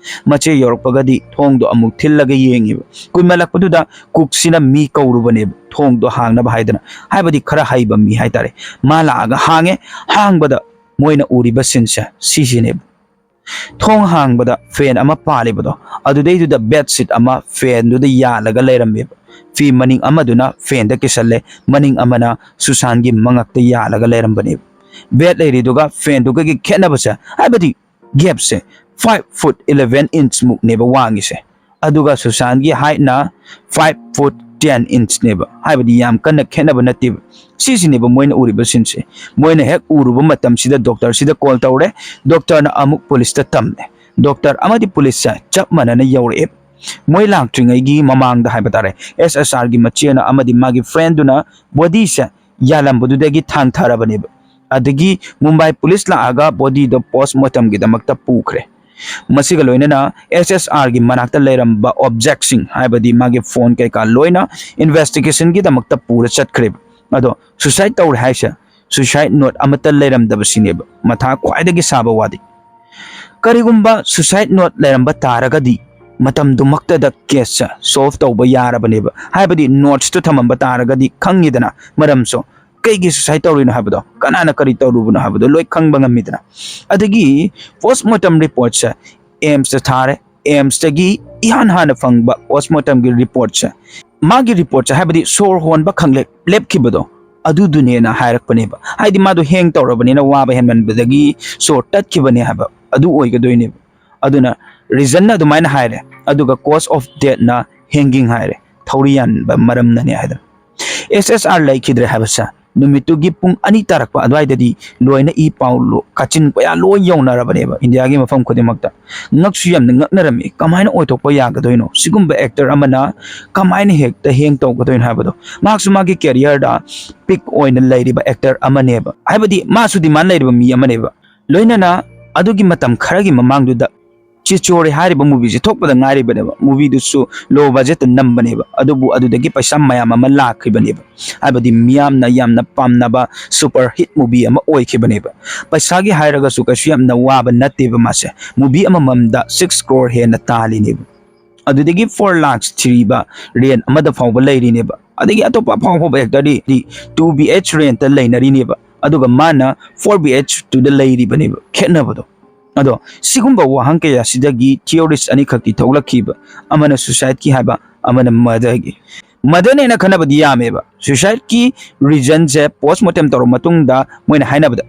ꯃꯆꯦ ꯌꯧꯔꯛꯄꯒꯗꯤ ꯊꯣꯡꯗꯣ ꯑꯃꯨꯛ ꯊꯤꯜꯂꯒ ꯌꯦꯡꯉꯦꯕ꯫ ꯀꯨꯏꯃꯜꯂꯛꯄꯗꯨꯗ ꯀꯨꯛꯁꯤꯅ ꯃꯤ ꯀꯧꯔꯨꯕꯅꯦꯕ, ꯊꯣꯡꯗꯣ ꯍꯥꯡꯅꯕ ꯍꯥꯏꯗꯅ, ꯍꯥꯏꯕꯗꯤ ꯈꯔ ꯍꯩꯕ ꯃꯤ ꯍꯥꯏꯇꯥꯔꯦ꯫ ꯃꯥ ꯂꯥꯛꯑꯒ ꯍꯥꯡꯉꯦ꯫ ꯍꯥꯡꯕꯗ ꯃꯣꯏꯅ ꯎꯔꯤꯕ ꯁꯤꯟꯁꯦ ꯁꯤꯁꯤꯅꯦꯕ꯫ ꯊꯣꯡ ꯍꯥꯡꯕꯗ ꯐꯦꯟ ꯑꯃ ꯄꯥꯜꯂꯤꯕꯗꯣ, ꯑꯗꯨꯗꯩꯗꯨꯗ ꯕꯦꯗꯁꯤꯠ ꯑꯃ ꯐꯦꯟꯗꯨꯗ ꯌꯥꯜꯂꯒ ꯂꯩꯔꯝꯃꯦꯕ꯫ ꯐꯤ ꯃꯅꯤꯡ ꯑꯃꯗꯨꯅ ꯐꯦꯟꯗ ꯀꯤꯁꯜꯂꯦ, ꯃꯅꯤꯡ ꯑꯃꯅ ꯁꯨꯁꯥꯟꯒꯤ ꯃꯉꯛꯇ ꯌꯥꯜꯂꯒ ꯂꯩꯔꯝꯕꯅꯦꯕ꯫ ꯕꯦꯗ ꯂꯩꯔꯤꯗꯨꯒ ꯐꯦꯟꯗꯨꯒꯒꯤ ꯈꯦꯠꯅꯕꯁꯦ, ꯍꯥꯏꯕꯗꯤ ꯒꯦꯞꯁꯦ, ꯐꯥꯏꯚ ꯐꯨꯠ ꯏꯂꯦꯚꯦꯟ ꯏꯟꯆ ꯃꯨꯛꯅꯦꯕ ꯋꯥꯡꯉꯤꯁꯦ꯫ ꯑꯗꯨꯒ ꯁꯨꯁꯥꯟꯒꯤ ꯍꯥꯏꯠꯅ ꯐꯥꯏꯚ ꯐꯨꯠ ꯇꯦꯟ ꯏꯟꯆꯅꯦꯕ꯫ ꯍꯥꯏꯕꯗꯤ ꯌꯥꯝ ꯀꯟꯅ ꯈꯦꯠꯅꯕ ꯅꯠꯇꯦꯕ꯫ ꯁꯤꯁꯤꯅꯦꯕ ꯃꯣꯏꯅ ꯎꯔꯤꯕ ꯁꯤꯟꯁꯦ꯫ ꯃꯣꯏꯅ ꯍꯦꯛ ꯎꯔꯨꯕ ꯃꯇꯝꯁꯤꯗ ꯗꯣꯛꯇꯔꯁꯤꯗ ꯀꯣꯜ ꯇꯧꯔꯦ꯫ ꯗꯣꯛꯇꯔꯅ ꯑꯃꯨꯛ ꯄꯨꯂꯤꯁꯇ ꯇꯝꯃꯦ꯫ ꯗꯣꯛꯇꯔ ꯑꯃꯗꯤ ꯄꯨꯂꯤꯁꯁꯦ ꯆꯞ ꯃꯥꯟꯅꯅ ꯌꯧꯔꯛꯑꯦ꯫ ꯃꯣꯏ ꯂꯥꯛꯇ꯭ꯔꯤꯉꯩꯒꯤ ꯃꯃꯥꯡꯗ ꯍꯥꯏꯕ ꯇꯥꯔꯦ, ꯑꯦꯁ ꯑꯦꯁ ꯑꯥꯔꯒꯤ ꯃꯆꯦꯅ ꯑꯃꯗꯤ ꯃꯥꯒꯤ ꯐ꯭ꯔꯦꯟꯗꯨꯅ ꯕꯣꯗꯤꯁꯦ ꯌꯥꯜꯂꯝꯕꯗꯨꯗꯒꯤ ꯊꯥꯡꯊꯔꯕꯅꯦꯕ꯫ ꯑꯗꯒꯤ ꯃꯨꯝꯕꯥꯏ ꯄꯨꯂꯤꯁ ꯂꯥꯛꯑꯒ ꯕꯣꯗꯤꯗꯣ ꯄꯣꯁꯃꯣꯔꯇꯝꯒꯤꯗꯃꯛꯇ ꯄꯨꯈ꯭ꯔꯦ꯫ ꯃꯁꯤꯒ ꯂꯣꯏꯅꯅ ꯑꯦꯁ ꯑꯦꯁ ꯑꯥꯔꯒꯤ ꯃꯅꯥꯛꯇ ꯂꯩꯔꯝꯕ ꯑꯣꯕꯖꯦꯛꯁꯤꯡ, ꯍꯥꯏꯕꯗꯤ ꯃꯥꯒꯤ ꯐꯣꯟ ꯀꯩꯀꯥ ꯂꯣꯏꯅ ꯏꯟꯚꯦꯁꯇꯤꯒꯦꯁꯟꯒꯤꯗꯃꯛꯇ ꯄꯨꯔ ꯆꯠꯈ꯭ꯔꯦꯕ꯫ ꯑꯗꯣ ꯁꯨꯁꯥꯏꯠ ꯇꯧꯔꯦ ꯍꯥꯏꯁꯦ ꯁꯨꯁꯥꯏꯠ ꯅꯣꯠ ꯑꯃꯠꯇ ꯂꯩꯔꯝꯗꯕꯁꯤꯅꯦꯕ ꯃꯊꯥ ꯈ꯭ꯋꯥꯏꯗꯒꯤ ꯁꯥꯕ ꯋꯥꯗꯤ꯫ ꯀꯔꯤꯒꯨꯝꯕ ꯁꯨꯁꯥꯏꯠ ꯅꯣꯠ ꯂꯩꯔꯝꯕ ꯇꯥꯔꯒꯗꯤ ꯃꯇꯝꯗꯨꯃꯛꯇꯗ ꯀꯦꯁꯁꯦ ꯁꯣꯜꯚ ꯇꯧꯕ ꯌꯥꯔꯕꯅꯦꯕ꯫ ꯍꯥꯏꯕꯗꯤ ꯅꯣꯠꯁꯇꯣ ꯊꯝꯃꯝꯕ ꯇꯥꯔꯒꯗꯤ ꯈꯪꯉꯤꯗꯅ ꯃꯔꯝꯁꯨ, ꯀꯩꯒꯤ ꯁꯨꯁꯥꯏꯠ ꯇꯧꯔꯤꯅꯣ ꯍꯥꯏꯕꯗꯣ, ꯀꯅꯥꯅ ꯀꯔꯤ ꯇꯧꯔꯨꯕꯅꯣ ꯍꯥꯏꯕꯗꯣ ꯂꯣꯏ ꯈꯪꯕ ꯉꯝꯃꯤꯗꯅ꯫ ꯑꯗꯒꯤ ꯄꯣꯁꯃꯣꯔꯇꯝ ꯔꯤꯄꯣꯔꯠꯁꯦ ꯑꯦꯝꯁꯇ ꯊꯥꯔꯦ꯫ ꯑꯦꯝꯁꯇꯒꯤ ꯏꯍꯥꯟ ꯍꯥꯟꯅ ꯐꯪꯕ ꯄꯣꯁꯃꯣꯔꯇꯝꯒꯤ ꯔꯤꯄꯣꯔꯠꯁꯦ, ꯃꯥꯒꯤ ꯔꯤꯄꯣꯔꯠꯁꯦ, ꯍꯥꯏꯕꯗꯤ ꯁꯣꯔ ꯍꯣꯟꯕ ꯈꯪꯂꯦꯞ ꯂꯦꯞꯈꯤꯕꯗꯣ, ꯑꯗꯨꯗꯨꯅꯦꯅ ꯍꯥꯏꯔꯛꯄꯅꯦꯕ꯫ ꯍꯥꯏꯗꯤ ꯃꯥꯗꯣ ꯍꯦꯡ ꯇꯧꯔꯕꯅꯤꯅ ꯋꯥꯕ ꯍꯦꯟꯃꯟꯕꯗꯒꯤ ꯁꯣꯔ ꯇꯠꯈꯤꯕꯅꯦ ꯍꯥꯏꯕ ꯑꯗꯨ ꯑꯣꯏꯒꯗꯣꯏꯅꯦꯕ꯫ ꯑꯗꯨꯅ ꯔꯤꯖꯟꯅ ꯑꯗꯨꯃꯥꯏꯅ ꯍꯥꯏꯔꯦ, ꯑꯗꯨꯒ ꯀꯣꯁ ꯑꯣꯐ ꯗꯦꯠꯅ ꯍꯦꯡꯒꯤꯡ ꯍꯥꯏꯔꯦ, ꯊꯧꯔꯤ ꯌꯥꯟꯕ ꯃꯔꯝꯅꯅꯦ ꯍꯥꯏꯗꯅ꯫ ꯑꯦꯁ ꯑꯦꯁ ꯑꯥꯔ ꯂꯩꯈꯤꯗ꯭ꯔꯦ ꯍꯥꯏꯕꯁꯦ ꯅꯨꯃꯤꯠꯇꯨꯒꯤ ꯄꯨꯡ ꯑꯅꯤ ꯇꯥꯔꯛꯄ ꯑꯗꯨꯋꯥꯏꯗꯗꯤ ꯂꯣꯏꯅ ꯏ ꯄꯥꯎ ꯂꯣ-, ꯀꯥꯆꯤꯟ ꯀꯣꯌꯥ ꯂꯣꯏ ꯌꯧꯅꯔꯕꯅꯦꯕ ꯏꯟꯗꯤꯌꯥꯒꯤ ꯃꯐꯝ ꯈꯨꯗꯤꯡꯃꯛꯇ꯫ ꯉꯛꯁꯨ ꯌꯥꯝꯅ ꯉꯛꯅꯔꯝꯃꯤ, ꯀꯃꯥꯏꯅ ꯑꯣꯏꯊꯣꯛꯄ ꯌꯥꯒꯗꯣꯏꯅꯣ? ꯁꯤꯒꯨꯝꯕ ꯑꯦꯛꯇꯔ ꯑꯃꯅ ꯀꯃꯥꯏꯅ ꯍꯦꯛꯇ ꯍꯦꯡ ꯇꯧꯒꯗꯣꯏꯅꯣ ꯍꯥꯏꯕꯗꯣ꯫ ꯃꯍꯥꯛꯁꯨ ꯃꯥꯒꯤ ꯀꯦꯔꯤꯌꯔꯗ ꯄꯤꯛ ꯑꯣꯏꯅ ꯂꯩꯔꯤꯕ ꯑꯦꯛꯇꯔ ꯑꯃꯅꯦꯕ, ꯍꯥꯏꯕꯗꯤ ꯃꯥꯁꯨ ꯗꯤꯃꯥꯟ ꯂꯩꯔꯤꯕ ꯃꯤ ꯑꯃꯅꯦꯕ꯫ ꯂꯣꯏꯅꯅ ꯑꯗꯨꯒꯤ ꯃꯇꯝ ꯈꯔꯒꯤ ꯃꯃꯥꯡꯗꯨꯗ ꯆꯤꯆꯣꯔꯦ ꯍꯥꯏꯔꯤꯕ movieꯁꯦ ꯊꯣꯛꯄꯗ ꯉꯥꯏꯔꯤꯕꯅꯦꯕ꯫ Movieꯗꯨꯁꯨ low budgetꯇ ꯅꯝꯕꯅꯦꯕ, ꯑꯗꯨꯕꯨ ꯑꯗꯨꯗꯒꯤ ꯄꯩꯁꯥ ꯃꯌꯥꯝ ꯑꯃ ꯂꯥꯛꯈꯤꯕꯅꯦꯕ꯫ ꯍꯥꯏꯕꯗꯤ ꯃꯤꯌꯥꯝꯅ ꯌꯥꯝꯅ ꯄꯥꯝꯅꯕ super hit movie ꯑꯃ ꯑꯣꯏꯈꯤꯕꯅꯦꯕ꯫ ꯄꯩꯁꯥꯒꯤ ꯍꯥꯏꯔꯒꯁꯨ ꯀꯩꯁꯨ ꯌꯥꯝꯅ ꯋꯥꯕ ꯅꯠꯇꯦꯕ ꯃꯥꯁꯦ꯫ Movie ꯑꯃꯃꯝꯗ six crore ꯍꯦꯟꯅ ꯇꯥꯜꯂꯤꯅꯦꯕ꯫ ꯑꯗꯨꯗꯒꯤ four lakhs ꯊꯤꯔꯤꯕ rent ꯑꯃꯗ ꯐꯥꯎꯕ ꯂꯩꯔꯤꯅꯦꯕ꯫ ꯑꯗꯒꯤ ꯑꯇꯣꯞꯄ ꯑꯐꯥꯎ ꯑꯐꯥꯎꯕ actorꯗꯤ two B H rentꯇ ꯂꯩꯅꯔꯤꯅꯦꯕ, ꯑꯗꯨꯒ ꯃꯥꯅ four B H two ꯗ ꯂꯩꯔꯤꯕꯅꯦꯕ꯫ ꯈꯦꯠꯅꯕꯗꯣ꯫ ꯑꯗꯣ ꯁꯤꯒꯨꯝꯕ ꯋꯥꯍꯪ ꯀꯌꯥꯁꯤꯗꯒꯤ theories ꯑꯅꯤꯈꯛꯇꯤ ꯊꯣꯛꯂꯛꯈꯤꯕ, ꯑꯃꯅ suicideꯀꯤ ꯍꯥꯏꯕ, ꯑꯃꯅ murderꯒꯤ꯫ Murderꯅꯦꯅ ꯈꯟꯅꯕꯗꯤ ꯌꯥꯝꯃꯦꯕ꯫ Suicideꯀꯤ reasonꯁꯦ post mortem ꯇꯧꯔꯕ ꯃꯇꯨꯡꯗ ꯃꯣꯏꯅ ꯍꯥꯏꯅꯕꯗ,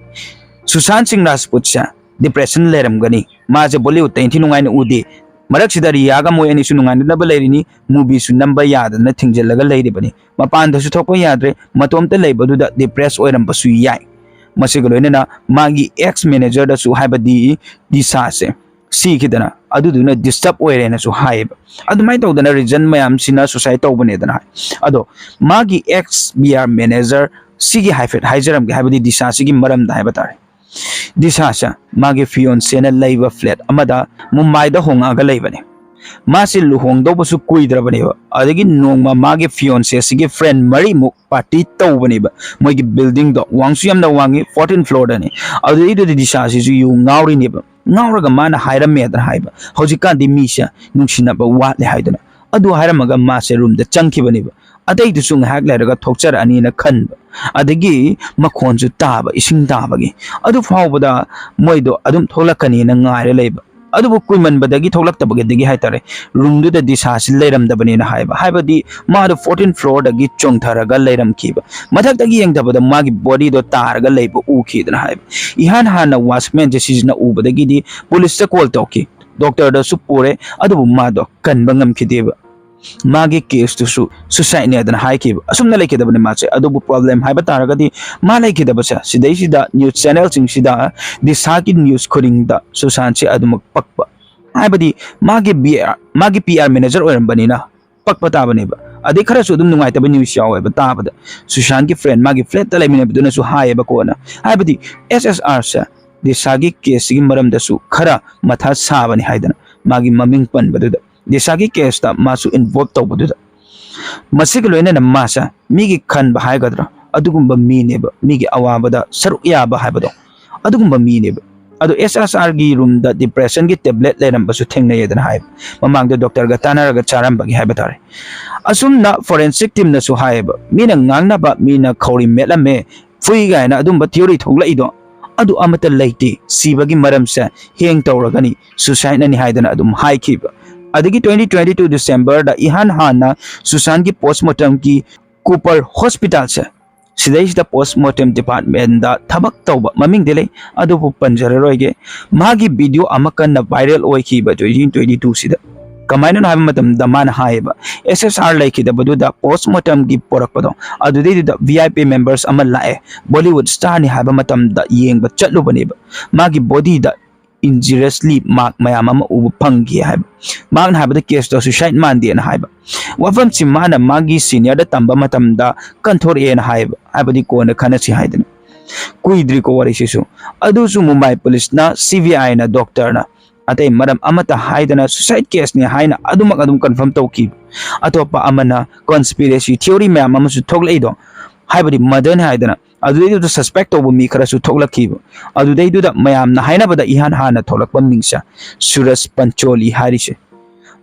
ꯁꯨꯁꯥꯟ ꯁꯤꯡ ꯔꯥꯖꯄꯨꯠꯁꯦ depression ꯂꯩꯔꯝꯒꯅꯤ, ꯃꯥꯁꯦ Bollywoodꯇ ꯏꯟꯊꯤ ꯅꯨꯡꯉꯥꯏꯅ ꯎꯗꯦ, ꯃꯔꯛꯁꯤꯗ ꯔꯤꯌꯥꯒ ꯃꯣꯏ ꯑꯅꯤꯁꯨ ꯅꯨꯡꯉꯥꯏꯅꯗꯕ ꯂꯩꯔꯤꯅꯤ, movieꯁꯨ ꯅꯝꯕ ꯌꯥꯗꯅ ꯊꯤꯡꯖꯤꯜꯂꯒ ꯂꯩꯔꯤꯕꯅꯤ, ꯃꯄꯥꯟꯗꯁꯨ ꯊꯣꯛꯄ ꯌꯥꯗ꯭ꯔꯦ, ꯃꯇꯣꯝꯇ ꯂꯩꯕꯗꯨꯗ depress ꯑꯣꯏꯔꯝꯕꯁꯨ ꯌꯥꯏ꯫ ꯃꯁꯤꯒ ꯂꯣꯏꯅꯅ ꯃꯥꯒꯤ ex managerꯗꯁꯨ, ꯍꯥꯏꯕꯗꯤ ꯗꯤꯁꯥꯁꯦ ꯁꯤꯈꯤꯗꯅ, ꯑꯗꯨꯗꯨꯅ disturb ꯑꯣꯏꯔꯦꯅꯁꯨ ꯍꯥꯏꯌꯦꯕ꯫ ꯑꯗꯨꯃꯥꯏꯅ ꯇꯧꯗꯅ reason ꯃꯌꯥꯝꯁꯤꯅ suicide ꯇꯧꯕꯅꯦꯗꯅ ꯍꯥꯏ꯫ ꯑꯗꯣ ꯃꯥꯒꯤ ex B R manager ꯁꯤꯒꯤ ꯍꯥꯏꯐꯦꯠ ꯍꯥꯏꯖꯔꯝꯒꯦ, ꯍꯥꯏꯕꯗꯤ ꯗꯤꯁꯥꯁꯤꯒꯤ ꯃꯔꯝꯗ ꯍꯥꯏꯕ ꯇꯥꯔꯦ꯫ ꯗꯤꯁꯥꯁꯦ ꯃꯥꯒꯤ fianceꯅ ꯂꯩꯕ flat ꯑꯃꯗ ꯃꯨꯝꯕꯥꯏꯗ ꯍꯣꯡꯉꯛꯑꯒ ꯂꯩꯕꯅꯦ꯫ ꯃꯥꯁꯦ ꯂꯨꯍꯣꯡꯗꯧꯕꯁꯨ ꯀꯨꯏꯗ꯭ꯔꯕꯅꯦꯕ꯫ ꯑꯗꯒꯤ ꯅꯣꯡꯃ ꯃꯥꯒꯤ fianceꯁꯤꯒꯤ friend ꯃꯔꯤꯃꯨꯛ party ꯇꯧꯕꯅꯦꯕ꯫ ꯃꯣꯏꯒꯤ buildingꯗꯣ ꯋꯥꯡꯁꯨ ꯌꯥꯝꯅ ꯋꯥꯡꯉꯤ, fourteen floorꯗꯅꯤ꯫ ꯑꯗꯨꯗꯩꯗꯨꯗ ꯗꯤꯁꯥꯁꯤꯁꯨ ꯌꯨ ꯉꯥꯎꯔꯤꯅꯦꯕ꯫ ꯉꯥꯎꯔꯒ ꯃꯥꯅ ꯍꯥꯏꯔꯝꯃꯦꯗꯅ ꯍꯥꯏꯕ, "ꯍꯧꯖꯤꯛꯀꯥꯟꯗꯤ ꯃꯤꯁꯦ ꯅꯨꯡꯁꯤꯅꯕ ꯋꯥꯠꯂꯦ" ꯍꯥꯏꯗꯅ꯫ ꯑꯗꯨ ꯍꯥꯏꯔꯝꯃꯒ ꯃꯥꯁꯦ roomꯗ ꯆꯪꯈꯤꯕꯅꯦꯕ꯫ ꯑꯇꯩꯗꯨꯁꯨ ꯉꯥꯏꯍꯥꯛ ꯂꯩꯔꯒ ꯊꯣꯛꯆꯔꯛꯑꯅꯤꯅ ꯈꯟꯕ꯫ ꯑꯗꯒꯤ ꯃꯈꯣꯟꯁꯨ ꯇꯥꯕ, ꯏꯁꯤꯡ ꯇꯥꯕꯒꯤ꯫ ꯑꯗꯨ ꯐꯥꯎꯕꯗ ꯃꯣꯏꯗꯣ ꯑꯗꯨꯝ ꯊꯣꯛꯂꯛꯀꯅꯤꯅ ꯉꯥꯏꯔ ꯂꯩꯕ꯫ ꯑꯗꯨꯕꯨ ꯀꯨꯏꯃꯟꯕꯗꯒꯤ ꯊꯣꯛꯂꯛꯇꯕꯗꯒꯤ ꯍꯥꯏꯇꯥꯔꯦ, roomꯗꯨꯗ ꯗꯤꯁꯥꯁꯤ ꯂꯩꯔꯝꯗꯕꯅꯦꯅ ꯍꯥꯏꯕ꯫ ꯍꯥꯏꯕꯗꯤ ꯃꯥꯗꯣ fourteen floorꯗꯒꯤ ꯆꯣꯡꯊꯔꯒ ꯂꯩꯔꯝꯈꯤꯕ꯫ ꯃꯊꯛꯇꯒꯤ ꯌꯦꯡꯊꯕꯗ ꯃꯥꯒꯤ bodyꯗꯣ ꯇꯥꯔꯒ ꯂꯩꯕ ꯎꯈꯤꯗꯅ ꯍꯥꯏꯕ꯫ ꯏꯍꯥꯟ ꯍꯥꯟꯅ watchmanꯁꯦ ꯁꯤꯁꯤꯅ ꯎꯕꯗꯒꯤꯗꯤ policeꯇ call ꯇꯧꯈꯤ꯫ Doctorꯗꯁꯨ ꯄꯨꯔꯦ, ꯑꯗꯨꯕꯨ ꯃꯥꯗꯣ ꯀꯟꯕ ꯉꯝꯈꯤꯗꯦꯕ꯫ ꯃꯥꯒꯤ caseꯇꯨꯁꯨ suicideꯅꯦꯗꯅ ꯍꯥꯏꯈꯤꯕ꯫ ꯑꯁꯨꯝꯅ ꯂꯩꯈꯤꯗꯕꯅꯤ ꯃꯥꯁꯦ꯫ ꯑꯗꯨꯕꯨ problem ꯍꯥꯏꯕ ꯇꯥꯔꯒꯗꯤ ꯃꯥ ꯂꯩꯈꯤꯗꯕꯁꯦ ꯁꯤꯗꯩꯁꯤꯗ news channelꯁꯤꯡꯁꯤꯗ ꯗꯤꯁꯥꯒꯤ news ꯈꯨꯗꯤꯡꯗ ꯁꯨꯁꯥꯟꯁꯦ ꯑꯗꯨꯃꯛ ꯄꯛꯄ꯫ ꯍꯥꯏꯕꯗꯤ ꯃꯥꯒꯤ B R, ꯃꯥꯒꯤ P R manager ꯑꯣꯏꯔꯝꯕꯅꯤꯅ ꯄꯛꯄ ꯇꯥꯕꯅꯦꯕ꯫ ꯑꯗꯩ ꯈꯔꯁꯨ ꯑꯗꯨꯝ ꯅꯨꯡꯉꯥꯏꯇꯕ news ꯌꯥꯎꯋꯦꯕ ꯇꯥꯕꯗ꯫ ꯁꯨꯁꯥꯟꯒꯤ friend, ꯃꯥꯒꯤ flatꯇ ꯂꯩꯃꯤꯟꯅꯕꯗꯨꯅꯁꯨ ꯍꯥꯏꯌꯦꯕ ꯀꯣꯟꯅ꯫ ꯍꯥꯏꯕꯗꯤ S S Rꯁꯦ ꯗꯤꯁꯥꯒꯤ ꯀꯦꯁꯁꯤꯒꯤ ꯃꯔꯝꯗꯁꯨ ꯈꯔ ꯃꯊꯥ ꯁꯥꯕꯅꯤ ꯍꯥꯏꯗꯅ, ꯃꯥꯒꯤ ꯃꯃꯤꯡ ꯄꯟꯕꯗꯨꯗ, ꯗꯤꯁꯥꯒꯤ ꯀꯦꯁꯇ ꯃꯥꯁꯨ ꯏꯟꯚꯣꯜꯕ ꯇꯧꯕꯗꯨꯗ꯫ ꯃꯁꯤꯒ ꯂꯣꯏꯅꯅ ꯃꯥꯁꯦ ꯃꯤꯒꯤ ꯈꯟꯕ ꯍꯥꯏꯒꯗ꯭ꯔꯥ, ꯑꯗꯨꯒꯨꯝꯕ ꯃꯤꯅꯦꯕ, ꯃꯤꯒꯤ ꯑꯋꯥꯕꯗ ꯁꯔꯨꯛ ꯌꯥꯕ ꯍꯥꯏꯕꯗꯣ, ꯑꯗꯨꯒꯨꯝꯕ ꯃꯤꯅꯦꯕ꯫ ꯑꯗꯣ ꯑꯦꯁ ꯑꯥꯔ ꯑꯥꯔꯒꯤ ꯔꯨꯝꯗ ꯗꯤꯄ꯭ꯔꯦꯁꯟꯒꯤ ꯇꯦꯕ꯭ꯂꯦꯠ ꯂꯩꯔꯝꯕꯁꯨ ꯊꯦꯡꯅꯩꯌꯦꯗꯅ ꯍꯥꯏꯕ꯫ ꯃꯃꯥꯡꯗ ꯗꯣꯛꯇꯔꯒ ꯇꯥꯟꯅꯔꯒ ꯆꯥꯔꯝꯕꯒꯤ ꯍꯥꯏꯕ ꯇꯥꯔꯦ꯫ ꯑꯁꯨꯝꯅ ꯐꯣꯔꯦꯟꯁꯤꯛ ꯇꯤꯝꯅꯁꯨ ꯍꯥꯏꯌꯦꯕ, ꯃꯤꯅ ꯉꯥꯡꯅꯕ, ꯃꯤꯅ ꯈꯧꯔꯤ ꯃꯦꯠꯂꯝꯃꯦ, ꯐꯨꯏ ꯀꯥꯏꯅ ꯑꯗꯨꯝꯕ ꯊꯤꯑꯣꯔꯤ ꯊꯣꯛꯂꯛꯏꯗꯣ, ꯑꯗꯨ ꯑꯃꯠꯇ ꯂꯩꯇꯦ꯫ ꯁꯤꯕꯒꯤ ꯃꯔꯝꯁꯦ ꯍꯦꯡ ꯇꯧꯔꯒꯅꯤ, ꯁꯨꯁꯥꯏꯠꯅꯅꯤ ꯍꯥꯏꯗꯅ ꯑꯗꯨꯝ ꯍꯥꯏꯈꯤꯕ꯫ ꯑꯗꯒꯤ twenty twenty two Decemberꯗ ꯏꯍꯥꯟ ꯍꯥꯟꯅ ꯁꯨꯁꯥꯟꯒꯤ ꯄꯣꯁꯃꯣꯔꯇꯝꯒꯤ ꯀꯨꯄꯔ ꯍꯣꯁꯄꯤꯇꯥꯜꯁꯦ, ꯁꯤꯗꯩꯁꯤꯗ ꯄꯣꯁꯃꯣꯔꯇꯝ ꯗꯤꯄꯥꯔꯠꯃꯦꯟꯗ ꯊꯕꯛ ꯇꯧꯕ, ꯃꯃꯤꯡꯗꯤ ꯂꯩ, ꯑꯗꯨꯕꯨ ꯄꯟꯖꯔꯔꯣꯏꯒꯦ, ꯃꯥꯒꯤ ꯚꯤꯗꯤꯑꯣ ꯑꯃ ꯀꯟꯅ ꯚꯥꯏꯔꯦꯜ ꯑꯣꯏꯈꯤꯕ twenty twenty twoꯁꯤꯗ꯫ ꯀꯃꯥꯏꯅꯅꯣ ꯍꯥꯏꯕ ꯃꯇꯝꯗ ꯃꯥꯅ ꯍꯥꯏꯌꯦꯕ, ꯑꯦꯁ ꯑꯦꯁ ꯑꯥꯔ ꯂꯩꯈꯤꯗꯕꯗꯨꯗ ꯄꯣꯁꯃꯣꯔꯇꯝꯒꯤ ꯄꯣꯔꯛꯄꯗꯣ, ꯑꯗꯨꯗꯩꯗꯨꯗ ꯚꯤ ꯑꯥꯏ ꯄꯤ ꯃꯦꯝꯕꯔꯁ ꯑꯃ ꯂꯥꯛꯑꯦ, ꯕꯣꯂꯤꯋꯨꯗ ꯁ꯭ꯇꯥꯔꯅꯤ ꯍꯥꯏꯕ ꯃꯇꯝꯗ ꯌꯦꯡꯕ ꯆꯠꯂꯨꯕꯅꯦꯕ꯫ ꯃꯥꯒꯤ ꯕꯣꯗꯤꯗ ꯏꯟꯖꯨꯔꯤꯌꯁꯂꯤ ꯃꯥꯔꯛ ꯃꯌꯥꯝ ꯑꯃ ꯎꯕ ꯐꯪꯈꯤ ꯍꯥꯏꯕ꯫ ꯃꯥꯔꯛꯅ ꯍꯥꯏꯕꯗ ꯀꯦꯁꯇꯣ ꯁꯨꯏꯁꯥꯏꯠ ꯃꯥꯟꯗꯦꯅ ꯍꯥꯏꯕ꯫ ꯋꯥꯐꯝꯁꯤ ꯃꯥꯅ ꯃꯥꯒꯤ ꯁꯤꯅꯤꯌꯔꯗ ꯇꯝꯕ ꯃꯇꯝꯗ ꯀꯟꯊꯣꯔꯛꯑꯦꯅ ꯍꯥꯏꯕ, ꯍꯥꯏꯕꯗꯤ ꯀꯣꯟꯅ ꯈꯟꯅꯁꯤ ꯍꯥꯏꯗꯅ꯫ ꯀꯨꯏꯗ꯭ꯔꯤꯀꯣ ꯋꯥꯔꯤꯁꯤꯁꯨ꯫ ꯑꯗꯨꯁꯨ ꯃꯨꯝꯕꯥꯏ ꯄꯨꯂꯤꯁꯅ, ꯁꯤ ꯕꯤ ꯑꯥꯏꯅ, ꯗꯣꯛꯇꯔꯅ ꯑꯇꯩ ꯃꯔꯝ ꯑꯃꯠꯇ ꯍꯥꯏꯗꯅ ꯁꯨꯏꯁꯥꯏꯠ ꯀꯦꯁꯅꯤ ꯍꯥꯏꯅ ꯑꯗꯨꯃꯛ ꯑꯗꯨꯝ ꯀꯟꯐꯥꯔꯝ ꯇꯧꯈꯤꯕ꯫ ꯑꯇꯣꯞꯄ ꯑꯃꯅ ꯀꯣꯟꯁꯄꯤꯔꯦꯁꯤ ꯊꯤꯑꯣꯔꯤ ꯃꯌꯥꯝ ꯑꯃꯁꯨ ꯊꯣꯛꯂꯛꯏꯗꯣ, ꯍꯥꯏꯕꯗꯤ ꯃꯔꯗꯔꯅꯤ ꯍꯥꯏꯗꯅ꯫ ꯑꯗꯨꯗꯩꯗꯨꯗ ꯁꯁꯄꯦꯛ ꯇꯧꯕ ꯃꯤ ꯈꯔꯁꯨ ꯊꯣꯛꯂꯛꯈꯤꯕ꯫ ꯑꯗꯨꯗꯩꯗꯨꯗ ꯃꯌꯥꯝꯅ ꯍꯥꯏꯅꯕꯗ ꯏꯍꯥꯟ ꯍꯥꯟꯅ ꯊꯣꯛꯂꯛꯄ ꯃꯤꯡꯁꯦ ꯁꯨꯔꯖ ꯄꯟꯆꯣꯂꯤ ꯍꯥꯏꯔꯤꯁꯦ꯫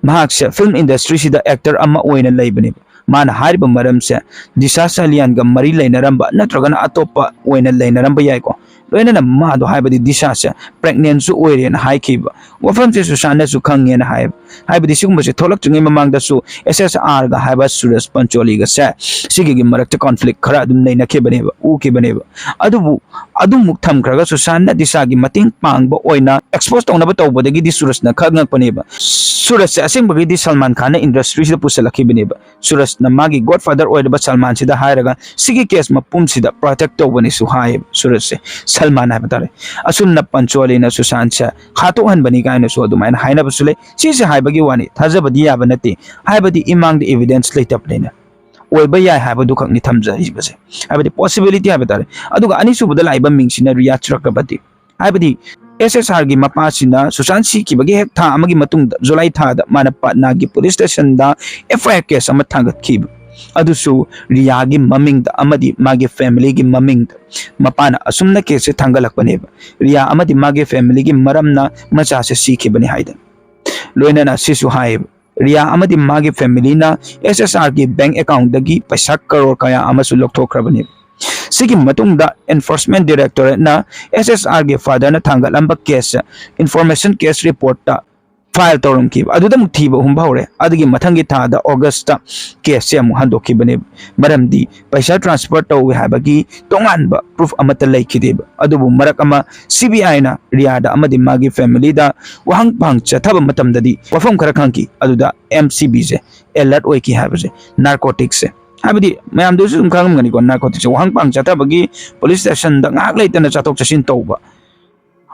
ꯃꯍꯥꯛꯁꯦ ꯐꯤꯜꯝ ꯏꯟꯗꯁꯇ꯭ꯔꯤꯁꯤꯗ ꯑꯦꯛꯇꯔ ꯑꯃ ꯑꯣꯏꯅ ꯂꯩꯕꯅꯦꯕ꯫ ꯃꯥꯅ ꯍꯥꯏꯔꯤꯕ ꯃꯔꯝꯁꯦ ꯗꯤꯁꯥ ꯁꯂꯤꯌꯥꯟꯒ ꯃꯔꯤ ꯂꯩꯅꯔꯝꯕ ꯅꯠꯇ꯭ꯔꯒꯅ ꯑꯇꯣꯞꯄ ꯑꯣꯏꯅ ꯂꯩꯅꯔꯝꯕ ꯌꯥꯏꯀꯣ꯫ ꯂꯣꯏꯅꯅ ꯃꯥꯗꯣ, ꯍꯥꯏꯕꯗꯤ ꯗꯤꯁꯥꯁꯦ ꯄ꯭ꯔꯦꯒꯅꯦꯟꯁꯨ ꯑꯣꯏꯔꯦꯅ ꯍꯥꯏꯈꯤꯕ꯫ ꯋꯥꯐꯝꯁꯦ ꯁꯨꯁꯥꯟꯅꯁꯨ ꯈꯪꯉꯦꯅ ꯍꯥꯏꯌꯦꯕ꯫ ꯍꯥꯏꯕꯗꯤ ꯁꯤꯒꯨꯝꯕꯁꯦ ꯊꯣꯛꯂꯛꯇ꯭ꯔꯤꯉꯩ ꯃꯃꯥꯡꯗꯁꯨ ꯑꯦꯁ ꯑꯦꯁ ꯑꯥꯔꯒ ꯍꯥꯏꯕ ꯁꯨꯔꯖ ꯄꯟꯆꯣꯂꯤꯒꯁꯦ ꯁꯤꯒꯤ ꯃꯔꯛꯇ ꯀꯣꯟꯐ꯭ꯂꯤꯛ ꯈꯔ ꯑꯗꯨꯝ ꯂꯩꯅꯈꯤꯕꯅꯦꯕ, ꯎꯈꯤꯕꯅꯦꯕ꯫ ꯑꯗꯨꯕꯨ ꯑꯗꯨꯃꯨꯛ ꯊꯝꯈ꯭ꯔꯒ ꯁꯨꯁꯥꯟꯅ ꯗꯤꯁꯥꯒꯤ ꯃꯇꯦꯡ ꯄꯥꯡꯕ ꯑꯣꯏꯅ ꯑꯦꯛꯁꯄꯣꯖ ꯇꯧꯅꯕ ꯇꯧꯕꯗꯒꯤꯗꯤ ꯁꯨꯔꯖꯅ ꯈꯪꯉꯛꯄꯅꯦꯕ꯫ ꯁꯨꯔꯖꯁꯦ ꯑꯁꯦꯡꯕꯒꯤꯗꯤ ꯁꯜꯃꯥꯟ ꯈꯥꯟꯅ ꯏꯟꯗꯁꯇ꯭ꯔꯤꯁꯤꯗ ꯄꯨꯁꯜꯂꯛꯈꯤꯕꯅꯦꯕ꯫ ꯁꯨꯔꯖꯅ ꯃꯥꯒꯤ ꯒꯣꯗ ꯐꯥꯗꯔ ꯑꯣꯏꯔꯤꯕ ꯁꯜꯃꯥꯟꯁꯤꯗ ꯍꯥꯏꯔꯒ ꯁꯤꯒꯤ ꯀꯦꯁ ꯃꯄꯨꯝꯁꯤꯗ ꯄ꯭ꯔꯣꯇꯦꯛ ꯇꯧꯕꯅꯦꯁꯨ ꯍꯥꯏꯌꯦꯕ ꯁꯨꯔꯖꯁꯦ, ꯁꯜꯃꯥꯟ ꯍꯥꯏꯕ ꯇꯥꯔꯦ꯫ ꯑꯁꯨꯝꯅ ꯄꯟꯆꯣꯂꯤꯅ ꯁꯨꯁꯥꯟꯁꯦ ꯍꯥꯠꯇꯣꯛꯍꯟꯕꯅꯤ ꯀꯥꯏꯅꯁꯨ ꯑꯗꯨꯃꯥꯏꯅ ꯍꯥꯏꯅꯕꯁꯨ ꯂꯩ꯫ ꯁꯤꯁꯦ ꯍꯥꯏꯕꯒꯤ ꯋꯥꯅꯤ, ꯊꯥꯖꯕꯗꯤ ꯌꯥꯕ ꯅꯠꯇꯦ꯫ ꯍꯥꯏꯕꯗꯤ ꯏꯃꯥꯡꯗ ꯏꯚꯤꯗꯦꯟꯁ ꯂꯩꯇꯕꯅꯤꯅ꯫ ꯑꯣꯏꯕ ꯌꯥꯏ ꯍꯥꯏꯕꯗꯨ ꯈꯛꯅꯤ ꯊꯝꯖꯔꯤꯕꯁꯦ, ꯍꯥꯏꯕꯗꯤ ꯄꯣꯁꯤꯕꯤꯂꯤꯇꯤ ꯍꯥꯏꯕ ꯇꯥꯔꯦ꯫ ꯑꯗꯨꯒ ꯑꯅꯤꯁꯨꯕꯗ ꯂꯥꯛꯏꯕ ꯃꯤꯡꯁꯤꯅ ꯔꯤꯌꯥ ꯆꯀ꯭ꯔꯕꯇꯤ꯫ ꯍꯥꯏꯕꯗꯤ ꯑꯦꯁ ꯑꯦꯁ ꯑꯥꯔꯒꯤ ꯃꯄꯥꯁꯤꯅ ꯁꯨꯁꯥꯟ ꯁꯤꯈꯤꯕꯒꯤ ꯍꯦꯛ ꯊꯥ ꯑꯃꯒꯤ ꯃꯇꯨꯡꯗ ꯖꯨꯂꯥꯏ ꯊꯥꯗ ꯃꯥꯅ ꯄꯠꯅꯥꯒꯤ ꯄꯨꯂꯤꯁ ꯁ꯭ꯇꯦꯁꯟꯗ ꯑꯦꯐ ꯑꯥꯏ ꯑꯥꯔ ꯀꯦꯁ ꯑꯃ ꯊꯥꯡꯒꯠꯈꯤꯕ꯫ ꯑꯗꯨꯁꯨ ꯔꯤꯌꯥꯒꯤ ꯃꯃꯤꯡꯗ ꯑꯃꯗꯤ ꯃꯥꯒꯤ ꯐꯦꯃꯤꯂꯤꯒꯤ ꯃꯃꯤꯡꯗ꯫ ꯃꯄꯥꯅ ꯑꯁꯨꯝꯅ ꯀꯦꯁꯁꯦ ꯊꯥꯡꯒꯠꯂꯛꯄꯅꯦꯕ, ꯔꯤꯌꯥ ꯑꯃꯗꯤ ꯃꯥꯒꯤ ꯐꯦꯃꯤꯂꯤꯒꯤ ꯃꯔꯝꯅ ꯃꯆꯥꯁꯦ ꯁꯤꯈꯤꯕꯅꯤ ꯍꯥꯏꯗꯅ꯫ ꯂꯣꯏꯅꯅ ꯁꯤꯁꯨ ꯍꯥꯏꯌꯦꯕ, ꯔꯤꯌꯥ ꯑꯃꯗꯤ ꯃꯥꯒꯤ ꯐꯦꯃꯤꯂꯤꯅ ꯑꯦꯁ ꯑꯦꯁ ꯑꯥꯔꯒꯤ ꯕꯦꯡꯛ ꯑꯦꯀꯥꯎꯟꯠꯇꯒꯤ ꯄꯩꯁꯥ ꯀꯔꯣꯔ ꯀꯌꯥ ꯑꯃꯁꯨ ꯂꯧꯊꯣꯛꯈ꯭ꯔꯕꯅꯦꯕ꯫ ꯁꯤꯒꯤ ꯃꯇꯨꯡꯗ ꯑꯦꯟꯐꯣꯔꯁꯃꯦꯟꯠ ꯗꯥꯏꯔꯦꯛꯇꯣꯔꯦꯠꯅ ꯑꯦꯁ ꯑꯦꯁ ꯑꯥꯔꯒꯤ ꯐꯥꯗꯔꯅ ꯊꯥꯡꯒꯠꯂꯝꯕ ꯀꯦꯁꯁꯦ ꯏꯟꯐꯣꯔꯃꯦꯁꯟ ꯀꯦꯁ ꯔꯤꯄꯣꯔꯠꯇ ꯐꯥꯏꯜ ꯇꯧꯔꯝꯈꯤꯕ꯫ ꯑꯗꯨꯗ ꯑꯃꯨꯛ ꯊꯤꯕ ꯍꯨꯝꯕ ꯍꯧꯔꯦ꯫ ꯑꯗꯨꯒꯤ ꯃꯊꯪꯒꯤ ꯊꯥꯗ ꯑꯣꯒꯁꯇ ꯀꯦꯁꯁꯦ ꯑꯃꯨꯛ ꯍꯟꯗꯣꯛꯈꯤꯕꯅꯦꯕ, ꯃꯔꯝꯗꯤ ꯄꯩꯁꯥ ꯇ꯭ꯔꯥꯟꯁꯐꯔ ꯇꯧꯏ ꯍꯥꯏꯕꯒꯤ ꯇꯣꯉꯥꯟꯕ ꯄ꯭ꯔꯨꯐ ꯑꯃꯠꯇ ꯂꯩꯈꯤꯗꯦꯕ꯫ ꯑꯗꯨꯕꯨ ꯃꯔꯛ ꯑꯃ ꯁꯤ ꯕꯤ ꯑꯥꯏꯅ ꯔꯤꯌꯥꯗ ꯑꯃꯗꯤ ꯃꯥꯒꯤ ꯐꯦꯃꯤꯂꯤꯗ ꯋꯥꯍꯪ ꯄꯥꯡ ꯆꯠꯊꯕ ꯃꯇꯝꯗꯗꯤ ꯋꯥꯐꯝ ꯈꯔ ꯈꯪꯈꯤ꯫ ꯑꯗꯨꯗ ꯑꯦꯝ ꯁꯤ ꯕꯤꯁꯦ ꯑꯦꯂꯔꯠ ꯑꯣꯏꯈꯤ ꯍꯥꯏꯕꯁꯦ, ꯅꯥꯔꯀꯣꯇꯤꯛꯁꯦ꯫ ꯍꯥꯏꯕꯗꯤ ꯃꯌꯥꯝꯗꯁꯨ ꯑꯗꯨꯝ ꯈꯪꯉꯝꯒꯅꯤꯀꯣ, ꯅꯥꯔꯀꯣꯇꯤꯛꯁꯦ ꯋꯥꯍꯪ ꯄꯥꯡ ꯆꯠꯊꯕꯒꯤ ꯄꯨꯂꯤꯁ ꯁ꯭ꯇꯦꯁꯟꯗ ꯉꯥꯏꯍꯥꯛ ꯂꯩꯇꯅ ꯆꯠꯊꯣꯛ ꯆꯠꯁꯤꯟ ꯇꯧꯕ꯫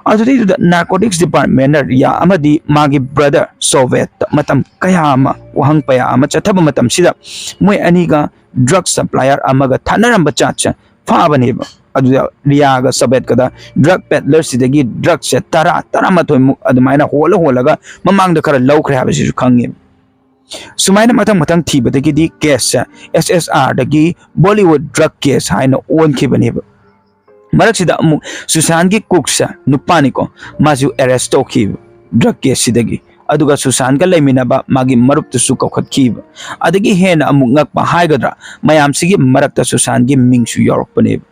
ꯑꯗꯨꯗꯩꯗꯨꯗ ꯅꯥꯔꯀꯣꯇꯤꯛꯁ ꯗꯤꯄꯥꯔꯠꯃꯦꯟꯅ ꯔꯤꯌꯥ ꯑꯃꯗꯤ ꯃꯥꯒꯤ ꯕ꯭ꯔꯗꯔ ꯁꯣꯚꯦꯠꯇ ꯃꯇꯝ ꯀꯌꯥ ꯑꯃ ꯋꯥꯍꯪ ꯀꯌꯥ ꯑꯃ ꯆꯠꯊꯕ ꯃꯇꯝꯁꯤꯗ, ꯃꯣꯏ ꯑꯅꯤꯒ ꯗ꯭ꯔꯒ ꯁꯄ꯭ꯂꯥꯏꯌꯔ ꯑꯃꯒ ꯊꯥꯅꯔꯝꯕ ꯆꯥꯠꯁꯦ ꯐꯥꯕꯅꯦꯕ꯫ ꯑꯗꯨꯗ ꯔꯤꯌꯥꯒ ꯁꯣꯚꯦꯠꯀꯗ ꯗ꯭ꯔꯒ ꯄꯦꯗꯂꯔꯁꯤꯗꯒꯤ ꯗ꯭ꯔꯒꯁꯦ ꯇꯔꯥ, ꯇꯔꯥꯃꯥꯊꯣꯏꯃꯨꯛ ꯑꯗꯨꯃꯥꯏꯅ ꯍꯣꯜꯂ ꯍꯣꯜꯂꯒ ꯃꯃꯥꯡꯗ ꯈꯔ ꯂꯧꯈ꯭ꯔꯦ ꯍꯥꯏꯕꯁꯤꯁꯨ ꯈꯪꯉꯦꯕ꯫ ꯁꯨꯃꯥꯏꯅ ꯃꯊꯪ ꯃꯊꯪ ꯊꯤꯕꯗꯒꯤꯗꯤ ꯀꯦꯁꯁꯦ ꯑꯦꯁ ꯑꯦꯁ ꯑꯥꯔꯗꯒꯤ ꯕꯣꯂꯤꯋꯨꯗ ꯗ꯭ꯔꯒ ꯀꯦꯁ ꯍꯥꯏꯅ ꯑꯣꯟꯈꯤꯕꯅꯦꯕ꯫ ꯃꯔꯛꯁꯤꯗ ꯑꯃꯨꯛ ꯁꯨꯁꯥꯟꯒꯤ ꯀꯨꯛꯁꯦ, ꯅꯨꯄꯥꯅꯤꯀꯣ, ꯃꯥꯁꯨ ꯑꯦꯔꯦꯁ ꯇꯧꯈꯤꯕ ꯗ꯭ꯔꯒ ꯀꯦꯁꯁꯤꯗꯒꯤ꯫ ꯑꯗꯨꯒ ꯁꯨꯁꯥꯟꯒ ꯂꯩꯃꯤꯟꯅꯕ ꯃꯥꯒꯤ ꯃꯔꯨꯞꯇꯨꯁꯨ ꯀꯧꯈꯠꯈꯤꯕ꯫ ꯑꯗꯒꯤ ꯍꯦꯟꯅ ꯑꯃꯨꯛ ꯉꯛꯄ ꯍꯥꯏꯒꯗ꯭ꯔꯥ, ꯃꯌꯥꯝꯁꯤꯒꯤ ꯃꯔꯛꯇ ꯁꯨꯁꯥꯟꯒꯤ ꯃꯤꯡꯁꯨ ꯌꯥꯎꯔꯛꯄꯅꯦꯕ꯫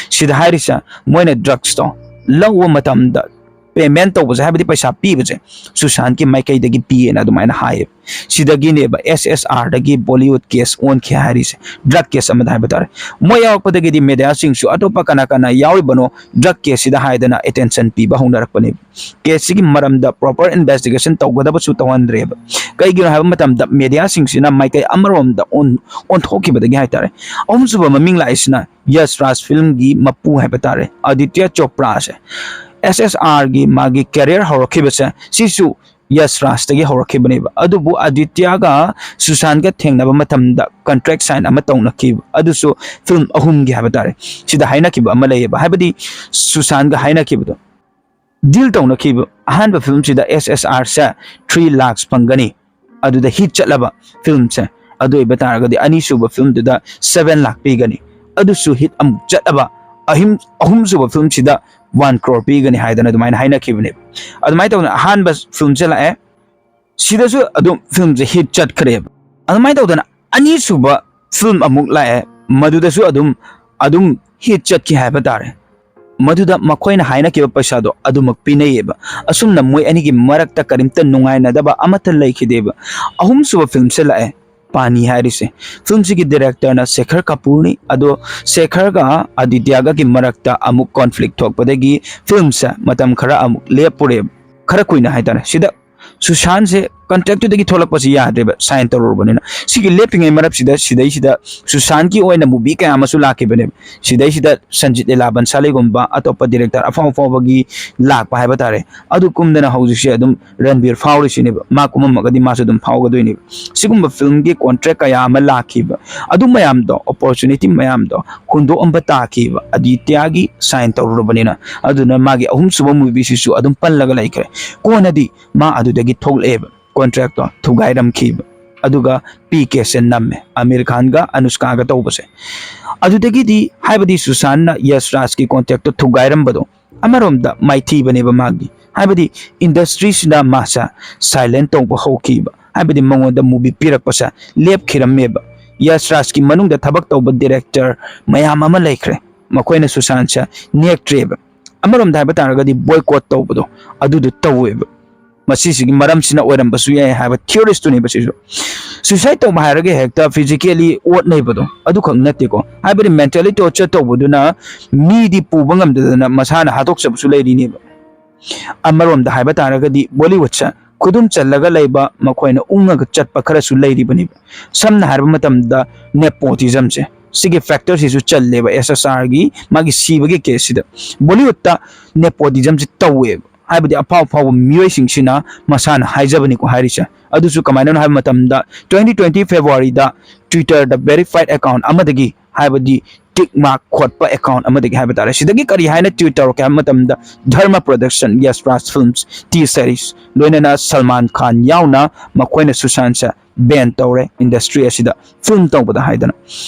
ꯁꯤꯗ ꯍꯥꯏꯔꯤꯁꯦ, ꯃꯣꯏꯅ ꯗ꯭ꯔꯒꯁꯇꯣ ꯂꯧꯕ ꯃꯇꯝꯗ ꯄꯦꯃꯦꯟꯠ ꯇꯧꯕꯁꯦ, ꯍꯥꯏꯕꯗꯤ ꯄꯩꯁꯥ ꯄꯤꯕꯁꯦ, ꯁꯨꯁꯥꯟꯒꯤ ꯃꯥꯏꯀꯩꯗꯒꯤ ꯄꯤꯌꯦꯅ ꯑꯗꯨꯃꯥꯏꯅ ꯍꯥꯏꯌꯦꯕ꯫ ꯁꯤꯗꯒꯤꯅꯦꯕ ꯑꯦꯁ ꯑꯦꯁ ꯑꯥꯔꯗꯒꯤ ꯕꯣꯂꯤꯋꯨꯗ ꯀꯦꯁ ꯑꯣꯟꯈꯤ ꯍꯥꯏꯔꯤꯁꯦ, ꯗ꯭ꯔꯒ ꯀꯦꯁ ꯑꯃꯗ ꯍꯥꯏꯕ ꯇꯥꯔꯦ꯫ ꯃꯣꯏ ꯌꯥꯎꯔꯛꯄꯗꯒꯤꯗꯤ ꯃꯦꯗꯤꯌꯥꯁꯤꯡꯁꯨ ꯑꯇꯣꯞꯄ ꯀꯅꯥ ꯀꯅꯥ ꯌꯥꯎꯔꯤꯕꯅꯣ ꯗ꯭ꯔꯒ ꯀꯦꯁꯁꯤꯗ ꯍꯥꯏꯗꯅ ꯑꯦꯇꯦꯟꯁꯟ ꯄꯤꯕ ꯍꯧꯅꯔꯛꯄꯅꯦꯕ꯫ ꯀꯦꯁꯁꯤꯒꯤ ꯃꯔꯝꯗ ꯄ꯭ꯔꯣꯄꯔ ꯏꯟꯚꯦꯁꯇꯤꯒꯦꯁꯟ ꯇꯧꯒꯗꯕꯁꯨ ꯇꯧꯍꯟꯗ꯭ꯔꯦꯕ꯫ ꯀꯩꯒꯤꯅꯣ ꯍꯥꯏꯕ ꯃꯇꯝꯗ ꯃꯦꯗꯤꯌꯥꯁꯤꯡꯁꯤꯅ ꯃꯥꯏꯀꯩ ꯑꯃꯔꯣꯝꯗ ꯑꯣꯟ-, ꯑꯣꯟꯊꯣꯛꯈꯤꯕꯗꯒꯤ ꯍꯥꯏꯇꯥꯔꯦ, ꯑꯍꯨꯝꯁꯨꯕ ꯃꯃꯤꯡ ꯂꯥꯛꯏꯁꯤꯅ ꯌꯁ ꯔꯥꯖ ꯐꯤꯜꯝꯒꯤ ꯃꯄꯨ ꯍꯥꯏꯕ ꯇꯥꯔꯦ, ꯑꯗꯤꯇ꯭ꯌ ꯆꯣꯄ꯭ꯔꯥꯁꯦ꯫ ꯑꯦꯁ ꯑꯦꯁ ꯑꯥꯔꯒꯤ ꯃꯥꯒꯤ ꯀꯦꯔꯤꯌꯔ ꯍꯧꯔꯛꯈꯤꯕꯁꯦ, ꯁꯤꯁꯨ ꯌꯁ ꯔꯥꯖꯇꯒꯤ ꯍꯧꯔꯛꯈꯤꯕꯅꯦꯕ꯫ ꯑꯗꯨꯕꯨ ꯑꯗꯤꯇ꯭ꯌꯒ ꯁꯨꯁꯥꯟꯒ ꯊꯦꯡꯅꯕ ꯃꯇꯝꯗ ꯀꯟꯇ꯭ꯔꯦꯛ ꯁꯥꯏꯟ ꯑꯃ ꯇꯧꯅꯈꯤꯕ, ꯑꯗꯨꯁꯨ ꯐꯤꯜꯝ ꯑꯍꯨꯝꯒꯤ ꯍꯥꯏꯕ ꯇꯥꯔꯦ꯫ ꯁꯤꯗ ꯍꯥꯏꯅꯈꯤꯕ ꯑꯃ ꯂꯩꯌꯦꯕ, ꯍꯥꯏꯕꯗꯤ ꯁꯨꯁꯥꯟꯒ ꯍꯥꯏꯅꯈꯤꯕꯗꯣ, ꯗꯤꯜ ꯇꯧꯅꯈꯤꯕ꯫ ꯑꯍꯥꯟꯕ ꯐꯤꯂꯝꯁꯤꯗ ꯑꯦꯁ ꯑꯦꯁ ꯑꯥꯔꯁꯦ ꯊ꯭ꯔꯤ ꯂꯥꯛꯁ ꯐꯪꯒꯅꯤ, ꯑꯗꯨꯗ ꯍꯤꯠ ꯆꯠꯂꯕ ꯐꯤꯂꯝꯁꯦ꯫ ꯑꯗꯨ ꯑꯣꯏꯕ ꯇꯥꯔꯒꯗꯤ ꯑꯅꯤꯁꯨꯕ ꯐꯤꯂꯝꯗꯨꯗ ꯁꯚꯦꯟ ꯂꯥꯛ ꯄꯤꯒꯅꯤ, ꯑꯗꯨꯁꯨ ꯍꯤꯠ ꯑꯃꯨꯛ ꯆꯠꯂꯕ ꯑꯍꯨꯝ ꯑꯍꯨꯝꯁꯨꯕ ꯐꯤꯂꯝꯁꯤꯗ ꯋꯥꯟ ꯀ꯭ꯔꯣꯔ ꯄꯤꯒꯅꯤ ꯍꯥꯏꯗꯅ ꯑꯗꯨꯃꯥꯏꯅ ꯍꯥꯏꯅꯈꯤꯕꯅꯦꯕ꯫ ꯑꯗꯨꯃꯥꯏꯅ ꯇꯧꯗꯅ ꯑꯍꯥꯟꯕ ꯐꯤꯂꯝꯁꯦ ꯂꯥꯛꯑꯦ, ꯁꯤꯗꯁꯨ ꯑꯗꯨꯝ ꯐꯤꯂꯝꯁꯦ ꯍꯤꯠ ꯆꯠꯈ꯭ꯔꯦꯕ꯫ ꯑꯗꯨꯃꯥꯏꯅ ꯇꯧꯗꯅ ꯑꯅꯤꯁꯨꯕ ꯐꯤꯂꯝ ꯑꯃꯨꯛ ꯂꯥꯛꯑꯦ, ꯃꯗꯨꯗꯁꯨ ꯑꯗꯨꯝ ꯑꯗꯨꯝ ꯍꯤꯠ ꯆꯠꯈꯤ ꯍꯥꯏꯕ ꯇꯥꯔꯦ꯫ ꯃꯗꯨꯗ ꯃꯈꯣꯏꯅ ꯍꯥꯏꯅꯈꯤꯕ ꯄꯩꯁꯥꯗꯣ ꯑꯗꯨꯃꯛ ꯄꯤꯅꯩꯌꯦꯕ꯫ ꯑꯁꯨꯝꯅ ꯃꯣꯏ ꯑꯅꯤꯒꯤ ꯃꯔꯛꯇ ꯀꯔꯤꯝꯇ ꯅꯨꯡꯉꯥꯏꯅꯗꯕ ꯑꯃꯠꯇ ꯂꯩꯈꯤꯗꯦꯕ꯫ ꯑꯍꯨꯝꯁꯨꯕ ꯐꯤꯂꯝꯁꯦ ꯂꯥꯛꯑꯦ, ꯄꯥꯅꯤ ꯍꯥꯏꯔꯤꯁꯦ꯫ ꯐꯤꯂꯝꯁꯤꯒꯤ ꯗꯤꯔꯦꯛꯇꯔꯅ ꯁꯦꯈꯔ ꯀꯥꯄꯨꯔꯅꯤ꯫ ꯑꯗꯣ ꯁꯦꯈꯔꯒ ꯑꯗꯤꯇ꯭ꯌꯥꯒꯒꯤ ꯃꯔꯛꯇ ꯑꯃꯨꯛ ꯀꯣꯟꯐ꯭ꯂꯤꯛ ꯊꯣꯛꯄꯗꯒꯤ ꯐꯤꯂꯝꯁꯦ ꯃꯇꯝ ꯈꯔ ꯑꯃꯨꯛ ꯂꯦꯞꯄꯨꯔꯦꯕ, ꯈꯔ ꯀꯨꯏꯅ ꯍꯥꯏꯇꯥꯔꯦ꯫ ꯁꯤꯗ ꯁꯨꯁꯥꯟꯁꯦ ꯀꯟꯇ꯭ꯔꯦꯛꯇꯨꯗꯒꯤ ꯊꯣꯛꯂꯛꯄꯁꯤ ꯌꯥꯗ꯭ꯔꯦꯕ, ꯁꯥꯏꯟ ꯇꯧꯔꯨꯔꯕꯅꯤꯅ꯫ ꯁꯤꯒꯤ ꯂꯦꯞꯄꯤꯉꯩ ꯃꯔꯛꯁꯤꯗ ꯁꯤꯗꯩꯁꯤꯗ ꯁꯨꯁꯥꯟꯒꯤ ꯑꯣꯏꯅ ꯃꯨꯚꯤ ꯀꯌꯥ ꯑꯃꯁꯨ ꯂꯥꯛꯈꯤꯕꯅꯦꯕ꯫ ꯁꯤꯗꯩꯁꯤꯗ ꯁꯟꯖꯤꯠ ꯂꯤꯂꯥ ꯕꯟꯁꯥꯂꯤꯒꯨꯝꯕ ꯑꯇꯣꯞꯄ ꯗꯤꯔꯦꯛꯇꯔ ꯑꯐꯥꯎ ꯑꯐꯥꯎꯕꯒꯤ ꯂꯥꯛꯄ ꯍꯥꯏꯕ ꯇꯥꯔꯦ꯫ ꯑꯗꯨ ꯀꯨꯝꯗꯅ ꯍꯧꯖꯤꯛꯁꯦ ꯑꯗꯨꯝ ꯔꯟꯕꯤꯔ ꯐꯥꯎꯔꯤꯁꯤꯅꯦꯕ꯫ ꯃꯥ ꯀꯨꯝꯃꯝꯃꯒꯗꯤ ꯃꯥꯁꯨ ꯑꯗꯨꯝ ꯐꯥꯎꯒꯗꯣꯏꯅꯦꯕ꯫ ꯁꯤꯒꯨꯝꯕ ꯐꯤꯂꯝꯒꯤ ꯀꯣꯟꯇ꯭ꯔꯦꯛ ꯀꯌꯥ ꯑꯃ ꯂꯥꯛꯈꯤꯕ, ꯑꯗꯨ ꯃꯌꯥꯝꯗꯣ, ꯑꯣꯄꯣꯔꯆꯨꯅꯤꯇꯤ ꯃꯌꯥꯝꯗꯣ ꯍꯨꯟꯗꯣꯛꯑꯝꯕ ꯇꯥꯈꯤꯕ ꯑꯗꯤꯇ꯭ꯌꯥꯒꯤ ꯁꯥꯏꯟ ꯇꯧꯔꯨꯔꯕꯅꯤꯅ꯫ ꯑꯗꯨꯅ ꯃꯥꯒꯤ ꯑꯍꯨꯝꯁꯨꯕ ꯃꯨꯚꯤꯁꯤꯁꯨ ꯑꯗꯨꯝ ꯄꯜꯂꯒ ꯂꯩꯈ꯭ꯔꯦ꯫ ꯀꯣꯟꯅꯗꯤ ꯃꯥ ꯑꯗꯨꯗꯒꯤ ꯊꯣꯛꯂꯛꯑꯦꯕ, ꯀꯣꯟꯇ꯭ꯔꯦꯛꯇꯣ ꯊꯨꯒꯥꯏꯔꯝꯈꯤꯕ꯫ ꯑꯗꯨꯒ ꯄꯤ ꯀꯦꯁꯦ ꯅꯝꯃꯦ, ꯑꯃꯤꯔ ꯈꯥꯟꯒ ꯑꯅꯨꯁꯀꯥꯒ ꯇꯧꯕꯁꯦ꯫ ꯑꯗꯨꯗꯒꯤꯗꯤ, ꯍꯥꯏꯕꯗꯤ ꯁꯨꯁꯥꯟꯅ ꯌꯁ ꯔꯥꯖꯀꯤ ꯀꯣꯟꯇ꯭ꯔꯦꯛꯇꯣ ꯊꯨꯒꯥꯏꯔꯝꯕꯗꯣ ꯑꯃꯔꯣꯝꯗ ꯃꯥꯏꯊꯤꯕꯅꯦꯕ ꯃꯥꯒꯤ, ꯍꯥꯏꯕꯗꯤ ꯏꯟꯗꯁꯇ꯭ꯔꯤꯁꯤꯅ ꯃꯥꯁꯦ ꯁꯥꯏꯂꯦꯟ ꯇꯧꯕ ꯍꯧꯈꯤꯕ, ꯍꯥꯏꯕꯗꯤ ꯃꯉꯣꯟꯗ ꯃꯨꯚꯤ ꯄꯤꯔꯛꯄꯁꯦ ꯂꯦꯞꯈꯤꯔꯝꯃꯦꯕ꯫ ꯌꯁ ꯔꯥꯖꯀꯤ ꯃꯅꯨꯡꯗ ꯊꯕꯛ ꯇꯧꯕ ꯗꯤꯔꯦꯛꯇꯔ ꯃꯌꯥꯝ ꯑꯃ ꯂꯩꯈ꯭ꯔꯦ, ꯃꯈꯣꯏꯅ ꯁꯨꯁꯥꯟꯁꯦ ꯅꯦꯛꯇ꯭ꯔꯦꯕ꯫ ꯑꯃꯔꯣꯝꯗ ꯍꯥꯏꯕ ꯇꯥꯔꯒꯗꯤ ꯕꯣꯏꯀꯣꯠ ꯇꯧꯕꯗꯣ ꯑꯗꯨꯗꯣ ꯇꯧꯋꯦꯕ꯫ ꯃꯁꯤꯁꯤꯒꯤ ꯃꯔꯝꯁꯤꯅ ꯑꯣꯏꯔꯝꯕꯁꯨ ꯌꯥꯏ ꯍꯥꯏꯕ ꯊꯤꯑꯣꯔꯤꯁꯇꯨꯅꯦꯕ ꯁꯤꯁꯨ꯫ ꯁꯨꯏꯁꯥꯏꯠ ꯇꯧꯕ ꯍꯥꯏꯔꯒ ꯍꯦꯛꯇ ꯐꯤꯖꯤꯀꯦꯂꯤ ꯑꯣꯠꯅꯩꯕꯗꯣ ꯑꯗꯨꯈꯛ ꯅꯠꯇꯦꯀꯣ, ꯍꯥꯏꯕꯗꯤ ꯃꯦꯟꯇꯦꯂꯤ ꯇꯣꯔꯆꯔ ꯇꯧꯕꯗꯨꯅ ꯃꯤꯗꯤ ꯄꯨꯕ ꯉꯝꯗꯗꯅ ꯃꯁꯥꯅ ꯍꯥꯠꯇꯣꯛꯆꯕꯁꯨ ꯂꯩꯔꯤꯅꯦꯕ꯫ ꯑꯃꯔꯣꯝꯗ ꯍꯥꯏꯕ ꯇꯥꯔꯒꯗꯤ ꯕꯣꯂꯤꯋꯨꯗꯁꯦ ꯈꯨꯗꯨꯝ ꯆꯜꯂꯒ ꯂꯩꯕ, ꯃꯈꯣꯏꯅ ꯎꯪꯉꯒ ꯆꯠꯄ ꯈꯔꯁꯨ ꯂꯩꯔꯤꯕꯅꯦꯕ꯫ ꯁꯝꯅ ꯍꯥꯏꯔꯕ ꯃꯇꯝꯗ ꯅꯦꯄꯣꯇꯤꯖꯝꯁꯦ, ꯁꯤꯒꯤ ꯐꯦꯛꯇꯔꯁꯤꯁꯨ ꯆꯜꯂꯦꯕ ꯑꯦꯁ ꯑꯦꯁ ꯑꯥꯔꯒꯤ ꯃꯥꯒꯤ ꯁꯤꯕꯒꯤ ꯀꯦꯁꯁꯤꯗ꯫ ꯕꯣꯂꯤꯋꯨꯗꯇ ꯅꯦꯄꯣꯇꯤꯖꯝꯁꯦ ꯇꯧꯋꯦꯕ, ꯍꯥꯏꯕꯗꯤ ꯑꯐꯥꯎ ꯑꯐꯥꯎꯕ ꯃꯤꯑꯣꯏꯁꯤꯡꯁꯤꯅ, ꯃꯁꯥꯅ ꯍꯥꯏꯖꯕꯅꯤꯀꯣ ꯍꯥꯏꯔꯤꯁꯦ꯫ ꯑꯗꯨꯁꯨ ꯀꯃꯥꯏꯅꯅꯣ ꯍꯥꯏꯕ ꯃꯇꯝꯗ, ꯇ꯭ꯋꯦꯟꯇꯤ ꯇ꯭ꯋꯦꯟꯇꯤ ꯐꯦꯕ꯭ꯔꯨꯋꯥꯔꯤꯗ ꯇ꯭ꯋꯤꯇꯔꯗ ꯚꯦꯔꯤꯐꯥꯏꯗ ꯑꯦꯀꯥꯎꯟ ꯑꯃꯗꯒꯤ, ꯍꯥꯏꯕꯗꯤ ꯇꯤꯛ ꯃꯥꯔꯛ ꯈꯣꯠꯄ ꯑꯦꯀꯥꯎꯟ ꯑꯃꯗꯒꯤ ꯍꯥꯏꯕ ꯇꯥꯔꯦ꯫ ꯁꯤꯗꯒꯤ ꯀꯔꯤ ꯍꯥꯏꯅ ꯇ꯭ꯋꯤꯠ ꯇꯧꯔꯛꯀꯦ ꯍꯥꯏꯕ ꯃꯇꯝꯗ, ꯙꯔꯃ ꯄ꯭ꯔꯣꯗꯛꯁꯟ, ꯌꯁꯔꯥꯖ ꯐꯤꯜꯝꯁ, ꯇꯤ ꯁꯦꯔꯤꯁ, ꯂꯣꯏꯅꯅ ꯁꯜꯃꯥꯟ ꯈꯥꯟ ꯌꯥꯎꯅ ꯃꯈꯣꯏꯅ ꯁꯨꯁꯥꯟꯁꯦ ꯕꯦꯟ ꯇꯧꯔꯦ ꯏꯟꯗꯁꯇ꯭ꯔꯤ ꯑꯁꯤꯗ ꯐꯤꯜꯝ ꯇꯧꯕꯗ ꯍꯥꯏꯗꯅ꯫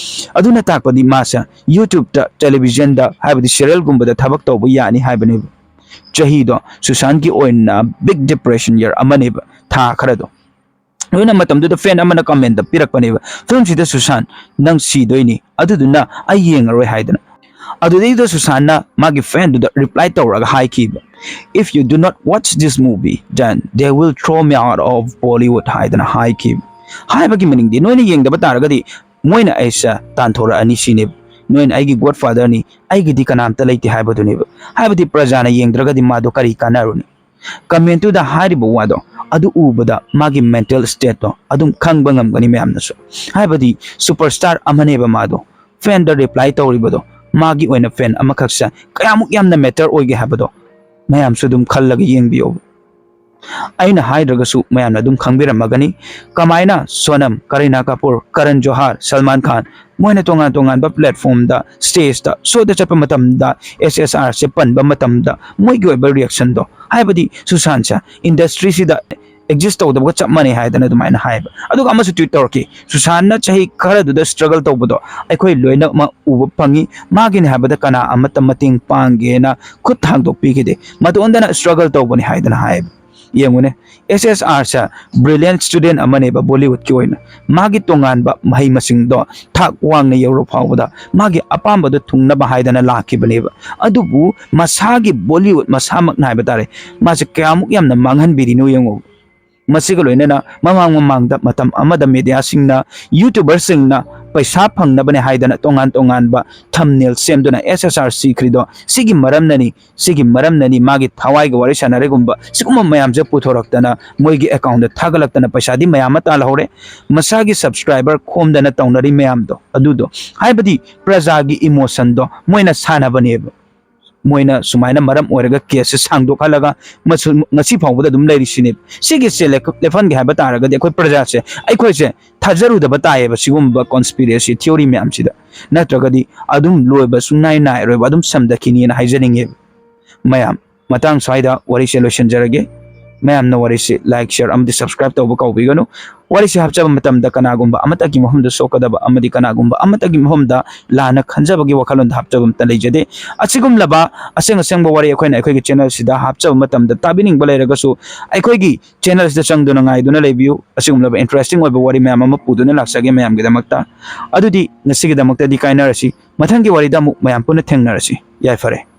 ꯑꯗꯨꯅ ꯇꯥꯛꯄꯗꯤ ꯃꯥꯁꯦ ꯌꯨꯇ꯭ꯌꯨꯕꯇ, ꯇꯦꯂꯤꯚꯤꯖꯟꯗ ꯍꯥꯏꯕꯗꯤ ꯁꯤꯔꯤꯌꯦꯜꯒꯨꯝꯕꯗ ꯊꯕꯛ ꯇꯧꯕ ꯌꯥꯅꯤ ꯍꯥꯏꯕꯅꯦꯕ꯫ ꯆꯍꯤꯗꯣ ꯁꯨꯁꯥꯟꯒꯤ ꯑꯣꯏꯅ ꯕꯤꯛ ꯗꯤꯄ꯭ꯔꯦꯁꯟ ꯌꯔ ꯑꯃꯅꯦꯕ, ꯊꯥ ꯈꯔꯗꯣ꯫ ꯂꯣꯏꯅ ꯃꯇꯝꯗꯨꯗ ꯐꯦꯟ ꯑꯃꯅ ꯀꯃꯦꯟꯗ ꯄꯤꯔꯛꯄꯅꯦꯕ, "ꯐꯤꯂꯝꯁꯤꯗ ꯁꯨꯁꯥꯟ, ꯅꯪ ꯁꯤꯗꯣꯏꯅꯤ, ꯑꯗꯨꯗꯨꯅ ꯑꯩ ꯌꯦꯡꯉꯔꯣꯏ" ꯍꯥꯏꯗꯅ꯫ ꯑꯗꯨꯗꯩꯗꯨꯗ ꯁꯨꯁꯥꯟꯅ ꯃꯥꯒꯤ ꯐꯦꯟꯗꯨꯗ ꯔꯤꯄ꯭ꯂꯥꯏ ꯇꯧꯔꯒ ꯍꯥꯏꯈꯤꯕ, "If you do not watch this movie, then they will throw me out of Bollywood" ꯍꯥꯏꯗꯅ ꯍꯥꯏꯈꯤꯕ꯫ ꯍꯥꯏꯕꯒꯤ ꯃꯅꯤꯡꯗꯤ, ꯅꯣꯏꯅ ꯌꯦꯡꯗꯕ ꯇꯥꯔꯒꯗꯤ ꯃꯣꯏꯅ ꯑꯩꯁꯦ ꯇꯥꯟꯊꯣꯔꯛꯑꯅꯤ ꯁꯤꯅꯦꯕ꯫ "ꯅꯣꯏꯅ ꯑꯩꯒꯤ ꯒꯣꯗ ꯐꯥꯗꯔꯅꯤ, ꯑꯩꯒꯤꯗꯤ ꯀꯅꯥꯝꯇ ꯂꯩꯇꯦ" ꯍꯥꯏꯕꯗꯨꯅꯦꯕ꯫ ꯍꯥꯏꯕꯗꯤ ꯄ꯭ꯔꯖꯥꯅ ꯌꯦꯡꯗ꯭ꯔꯒꯗꯤ ꯃꯥꯗꯣ ꯀꯔꯤ ꯀꯥꯟꯅꯔꯨꯅꯤ? ꯀꯃꯦꯟꯇꯨꯗ ꯍꯥꯏꯔꯤꯕ ꯋꯥꯗꯣ ꯑꯗꯨ ꯎꯕꯗ ꯃꯥꯒꯤ ꯃꯦꯟꯇꯦꯜ ꯁ꯭ꯇꯦꯠꯇꯣ ꯑꯗꯨꯝ ꯈꯪꯕ ꯉꯝꯒꯅꯤ ꯃꯌꯥꯝꯅꯁꯨ꯫ ꯍꯥꯏꯕꯗꯤ ꯁꯨꯄꯔꯁ꯭ꯇꯥꯔ ꯑꯃꯅꯦꯕ ꯃꯥꯗꯣ꯫ ꯐꯦꯟꯗ ꯔꯤꯄ꯭ꯂꯥꯏ ꯇꯧꯔꯤꯕꯗꯣ, ꯃꯥꯒꯤ ꯑꯣꯏꯅ ꯐꯦꯟ ꯑꯃꯈꯛꯁꯦ ꯀꯌꯥꯃꯨꯛ ꯌꯥꯝꯅ ꯃꯦꯇꯔ ꯑꯣꯏꯒꯦ ꯍꯥꯏꯕꯗꯣ ꯃꯌꯥꯝꯁꯨ ꯑꯗꯨꯝ ꯈꯜꯂꯒ ꯌꯦꯡꯕꯤꯌꯣꯕ꯫ ꯑꯩꯅ ꯍꯥꯏꯗ꯭ꯔꯒꯁꯨ ꯃꯌꯥꯝꯅ ꯑꯗꯨꯝ ꯈꯪꯕꯤꯔꯝꯃꯒꯅꯤ꯫ ꯀꯃꯥꯏꯅ ꯁꯣꯅꯝ, ꯀꯔꯤꯅꯥ ꯀꯥꯄꯨꯔ, ꯀꯔꯟ ꯖꯣꯍꯥꯔ, ꯁꯜꯃꯥꯟ ꯈꯥꯟ, ꯃꯣꯏꯅ ꯇꯣꯉꯥꯟ ꯇꯣꯉꯥꯟꯕ ꯄ꯭ꯂꯦꯠꯐꯣꯝꯗ, ꯁ꯭ꯇꯦꯖꯇ, ꯁꯣꯗ ꯆꯠꯄ ꯃꯇꯝꯗ ꯑꯦꯁ ꯑꯦꯁ ꯑꯥꯔꯁꯦ ꯄꯟꯕ ꯃꯇꯝꯗ ꯃꯣꯏꯒꯤ ꯑꯣꯏꯕ ꯔꯤꯌꯦꯛꯁꯟꯗꯣ, ꯍꯥꯏꯕꯗꯤ ꯁꯨꯁꯥꯟꯁꯦ ꯏꯟꯗꯁꯇ꯭ꯔꯤꯁꯤꯗ ꯑꯦꯛꯖꯤꯁ ꯇꯧꯗꯕꯒ ꯆꯞ ꯃꯥꯟꯅꯩ ꯍꯥꯏꯗꯅ ꯑꯗꯨꯃꯥꯏꯅ ꯍꯥꯏꯕ꯫ ꯑꯗꯨꯒ ꯑꯃꯁꯨ ꯇ꯭ꯋꯤꯠ ꯇꯧꯔꯛꯈꯤ, "ꯁꯨꯁꯥꯟꯅ ꯆꯍꯤ ꯈꯔꯗꯨꯗ ꯁ꯭ꯇ꯭ꯔꯒꯜ ꯇꯧꯕꯗꯣ ꯑꯩꯈꯣꯏ ꯂꯣꯏꯅꯃꯛ ꯎꯕ ꯐꯪꯉꯤ꯫ ꯃꯥꯒꯤꯅꯤ ꯍꯥꯏꯕꯗ ꯀꯅꯥ ꯑꯃꯠꯇ ꯃꯇꯦꯡ ꯄꯥꯡꯒꯦꯅ ꯈꯨꯠ ꯊꯥꯡꯗꯣꯛꯄꯤꯈꯤꯗꯦ꯫ ꯃꯇꯣꯟꯗꯅ ꯁ꯭ꯇ꯭ꯔꯒꯜ ꯇꯧꯕꯅꯤ" ꯍꯥꯏꯗꯅ ꯍꯥꯏꯌꯦꯕ꯫ ꯌꯦꯡꯉꯨꯅꯦ, ꯑꯦꯁ ꯑꯦꯁ ꯑꯥꯔꯁꯦ ꯕ꯭ꯔꯤꯂꯤꯌꯟ ꯁ꯭ꯇꯨꯗꯦꯟ ꯑꯃꯅꯦꯕ ꯕꯣꯂꯤꯋꯨꯗꯀꯤ ꯑꯣꯏꯅ꯫ ꯃꯥꯒꯤ ꯇꯣꯉꯥꯟꯕ ꯃꯍꯩ ꯃꯁꯤꯡꯗꯣ ꯊꯥꯛ ꯋꯥꯡꯅ ꯌꯧꯔ ꯐꯥꯎꯕꯗ ꯃꯥꯒꯤ ꯑꯄꯥꯝꯕꯗꯣ ꯊꯨꯡꯅꯕ ꯍꯥꯏꯗꯅ ꯂꯥꯛꯈꯤꯕꯅꯦꯕ꯫ ꯑꯗꯨꯕꯨ ꯃꯁꯥꯒꯤ ꯕꯣꯂꯤꯋꯨꯗ ꯃꯁꯥꯃꯛꯅ ꯍꯥꯏꯕ ꯇꯥꯔꯦ, ꯃꯥꯁꯦ ꯀꯌꯥꯃꯨꯛ ꯌꯥꯝꯅ ꯃꯥꯡꯍꯟꯕꯤꯔꯤꯅꯣ ꯌꯦꯡꯉꯣ꯫ ꯃꯁꯤꯒ ꯂꯣꯏꯅꯅ ꯃꯃꯥꯡ ꯃꯃꯥꯡꯗ ꯃꯇꯝ ꯑꯃꯗ ꯃꯦꯗꯤꯌꯥꯁꯤꯡꯅ, ꯌꯨꯇ꯭ꯌꯨꯕꯔꯁꯤꯡꯅ ꯄꯩꯁꯥ ꯐꯪꯅꯕꯅꯦ ꯍꯥꯏꯗꯅ ꯇꯣꯉꯥꯟ ꯇꯣꯉꯥꯟꯕ ꯊꯝꯅꯦꯜ ꯁꯦꯝꯗꯨꯅ ꯑꯦꯁ ꯑꯦꯁ ꯑꯥꯔ ꯁꯤꯈ꯭ꯔꯤꯗꯣ ꯁꯤꯒꯤ ꯃꯔꯝꯅꯅꯤ, ꯁꯤꯒꯤ ꯃꯔꯝꯅꯅꯤ, ꯃꯥꯒꯤ ꯊꯋꯥꯏꯒ ꯋꯥꯔꯤ ꯁꯥꯟꯅꯔꯦꯒꯨꯝꯕ ꯁꯤꯒꯨꯝꯕ ꯃꯌꯥꯝꯁꯦ ꯄꯨꯊꯣꯔꯛꯇꯅ ꯃꯣꯏꯒꯤ ꯑꯦꯀꯥꯎꯟꯗ ꯊꯥꯒꯠꯂꯛꯇꯅ ꯄꯩꯁꯥꯗꯤ ꯃꯌꯥꯝ ꯑꯃ ꯇꯥꯜꯍꯧꯔꯦ꯫ ꯃꯁꯥꯒꯤ ꯁꯕꯁꯀ꯭ꯔꯥꯏꯕꯔ ꯈꯣꯝꯗꯅ ꯇꯧꯅꯔꯤ ꯃꯌꯥꯝꯗꯣ ꯑꯗꯨꯗꯣ, ꯍꯥꯏꯕꯗꯤ ꯄ꯭ꯔꯖꯥꯒꯤ ꯏꯃꯣꯁꯟꯗꯣ ꯃꯣꯏꯅ ꯁꯥꯟꯅꯕꯅꯦꯕ꯫ ꯃꯣꯏꯅ ꯁꯨꯃꯥꯏꯅ ꯃꯔꯝ ꯑꯣꯏꯔꯒ ꯀꯦꯁꯁꯦ ꯁꯥꯡꯗꯣꯛꯍꯜꯂꯒ ꯃꯁꯨ-, ꯉꯁꯤ ꯐꯥꯎꯕꯗ ꯑꯗꯨꯝ ꯂꯩꯔꯤꯁꯤꯅꯦ꯫ ꯁꯤꯒꯤꯁꯦ ꯂꯦꯞ-, ꯂꯦꯞꯍꯟꯒꯦ ꯍꯥꯏꯕ ꯇꯥꯔꯒꯗꯤ ꯑꯩꯈꯣꯏ ꯄ꯭ꯔꯖꯥꯁꯦ, ꯑꯩꯈꯣꯏꯁꯦ ꯊꯥꯖꯔꯨꯗꯕ ꯇꯥꯏꯌꯦꯕ ꯁꯤꯒꯨꯝꯕ conspiracy theory ꯃꯌꯥꯝꯁꯤꯗ, ꯅꯠꯇ꯭ꯔꯒꯗꯤ ꯑꯗꯨꯝ ꯂꯣꯏꯕ ꯁꯨꯡꯅꯥꯏ ꯅꯥꯏꯔꯣꯏꯕ, ꯑꯗꯨꯝ ꯁꯝꯗꯈꯤꯅꯤꯅ ꯍꯥꯏꯖꯅꯤꯡꯉꯦꯕ꯫ ꯃꯌꯥꯝ, ꯃꯇꯥꯡ ꯁ꯭ꯋꯥꯏꯗ ꯋꯥꯔꯤꯁꯦ ꯂꯣꯏꯁꯤꯟꯖꯔꯒꯦ꯫ ꯃꯌꯥꯝꯅ ꯋꯥꯔꯤꯁꯤ like, share ꯑꯃꯗꯤ subscribe ꯇꯧꯕ ꯀꯥꯎꯕꯤꯒꯅꯨ꯫ ꯋꯥꯔꯤꯁꯤ ꯍꯥꯞꯆꯕ ꯃꯇꯝꯗ ꯀꯅꯥꯒꯨꯝꯕ ꯑꯃꯠꯇꯒꯤ ꯃꯐꯝꯗ ꯁꯣꯛꯀꯗꯕ ꯑꯃꯗꯤ ꯀꯅꯥꯒꯨꯝꯕ ꯑꯃꯠꯇꯒꯤ ꯃꯐꯝꯗ ꯂꯥꯟꯅ ꯈꯟꯖꯕꯒꯤ ꯋꯥꯈꯜꯂꯣꯟꯗ ꯍꯥꯞꯆꯕ ꯑꯃꯠꯇ ꯂꯩꯖꯗꯦ꯫ ꯑꯁꯤꯒꯨꯝꯂꯕ ꯑꯁꯦꯡ ꯑꯁꯦꯡꯕ ꯋꯥꯔꯤ ꯑꯩꯈꯣꯏꯅ ꯑꯩꯈꯣꯏꯒꯤ channel ꯁꯤꯗ ꯍꯥꯞꯆꯕ ꯃꯇꯝꯗ, ꯇꯥꯕꯤꯅꯤꯡꯕ ꯂꯩꯔꯒꯁꯨ ꯑꯩꯈꯣꯏꯒꯤ channel ꯁꯤꯗ ꯆꯪꯗꯨꯅ ꯉꯥꯏꯗꯨꯅ ꯂꯩꯕꯤꯌꯨ꯫ ꯑꯁꯤꯒꯨꯝꯂꯕ interesting ꯑꯣꯏꯕ ꯋꯥꯔꯤ ꯃꯌꯥꯝ ꯑꯃ ꯄꯨꯗꯨꯅ ꯂꯥꯛꯆꯒꯦ ꯃꯌꯥꯝꯒꯤꯗꯃꯛꯇ꯫ ꯑꯗꯨꯗꯤ ꯉꯁꯤꯒꯤꯗꯃꯛꯇꯗꯤ ꯀꯥꯏꯅꯔꯁꯤ꯫ ꯃꯊꯪꯒꯤ ꯋꯥꯔꯤꯗ ꯑꯃꯨꯛ ꯃꯌꯥꯝ ꯄꯨꯟꯅ ꯊꯦꯡꯅꯔꯁꯤ꯫ ꯌꯥꯏꯐꯔꯦ꯫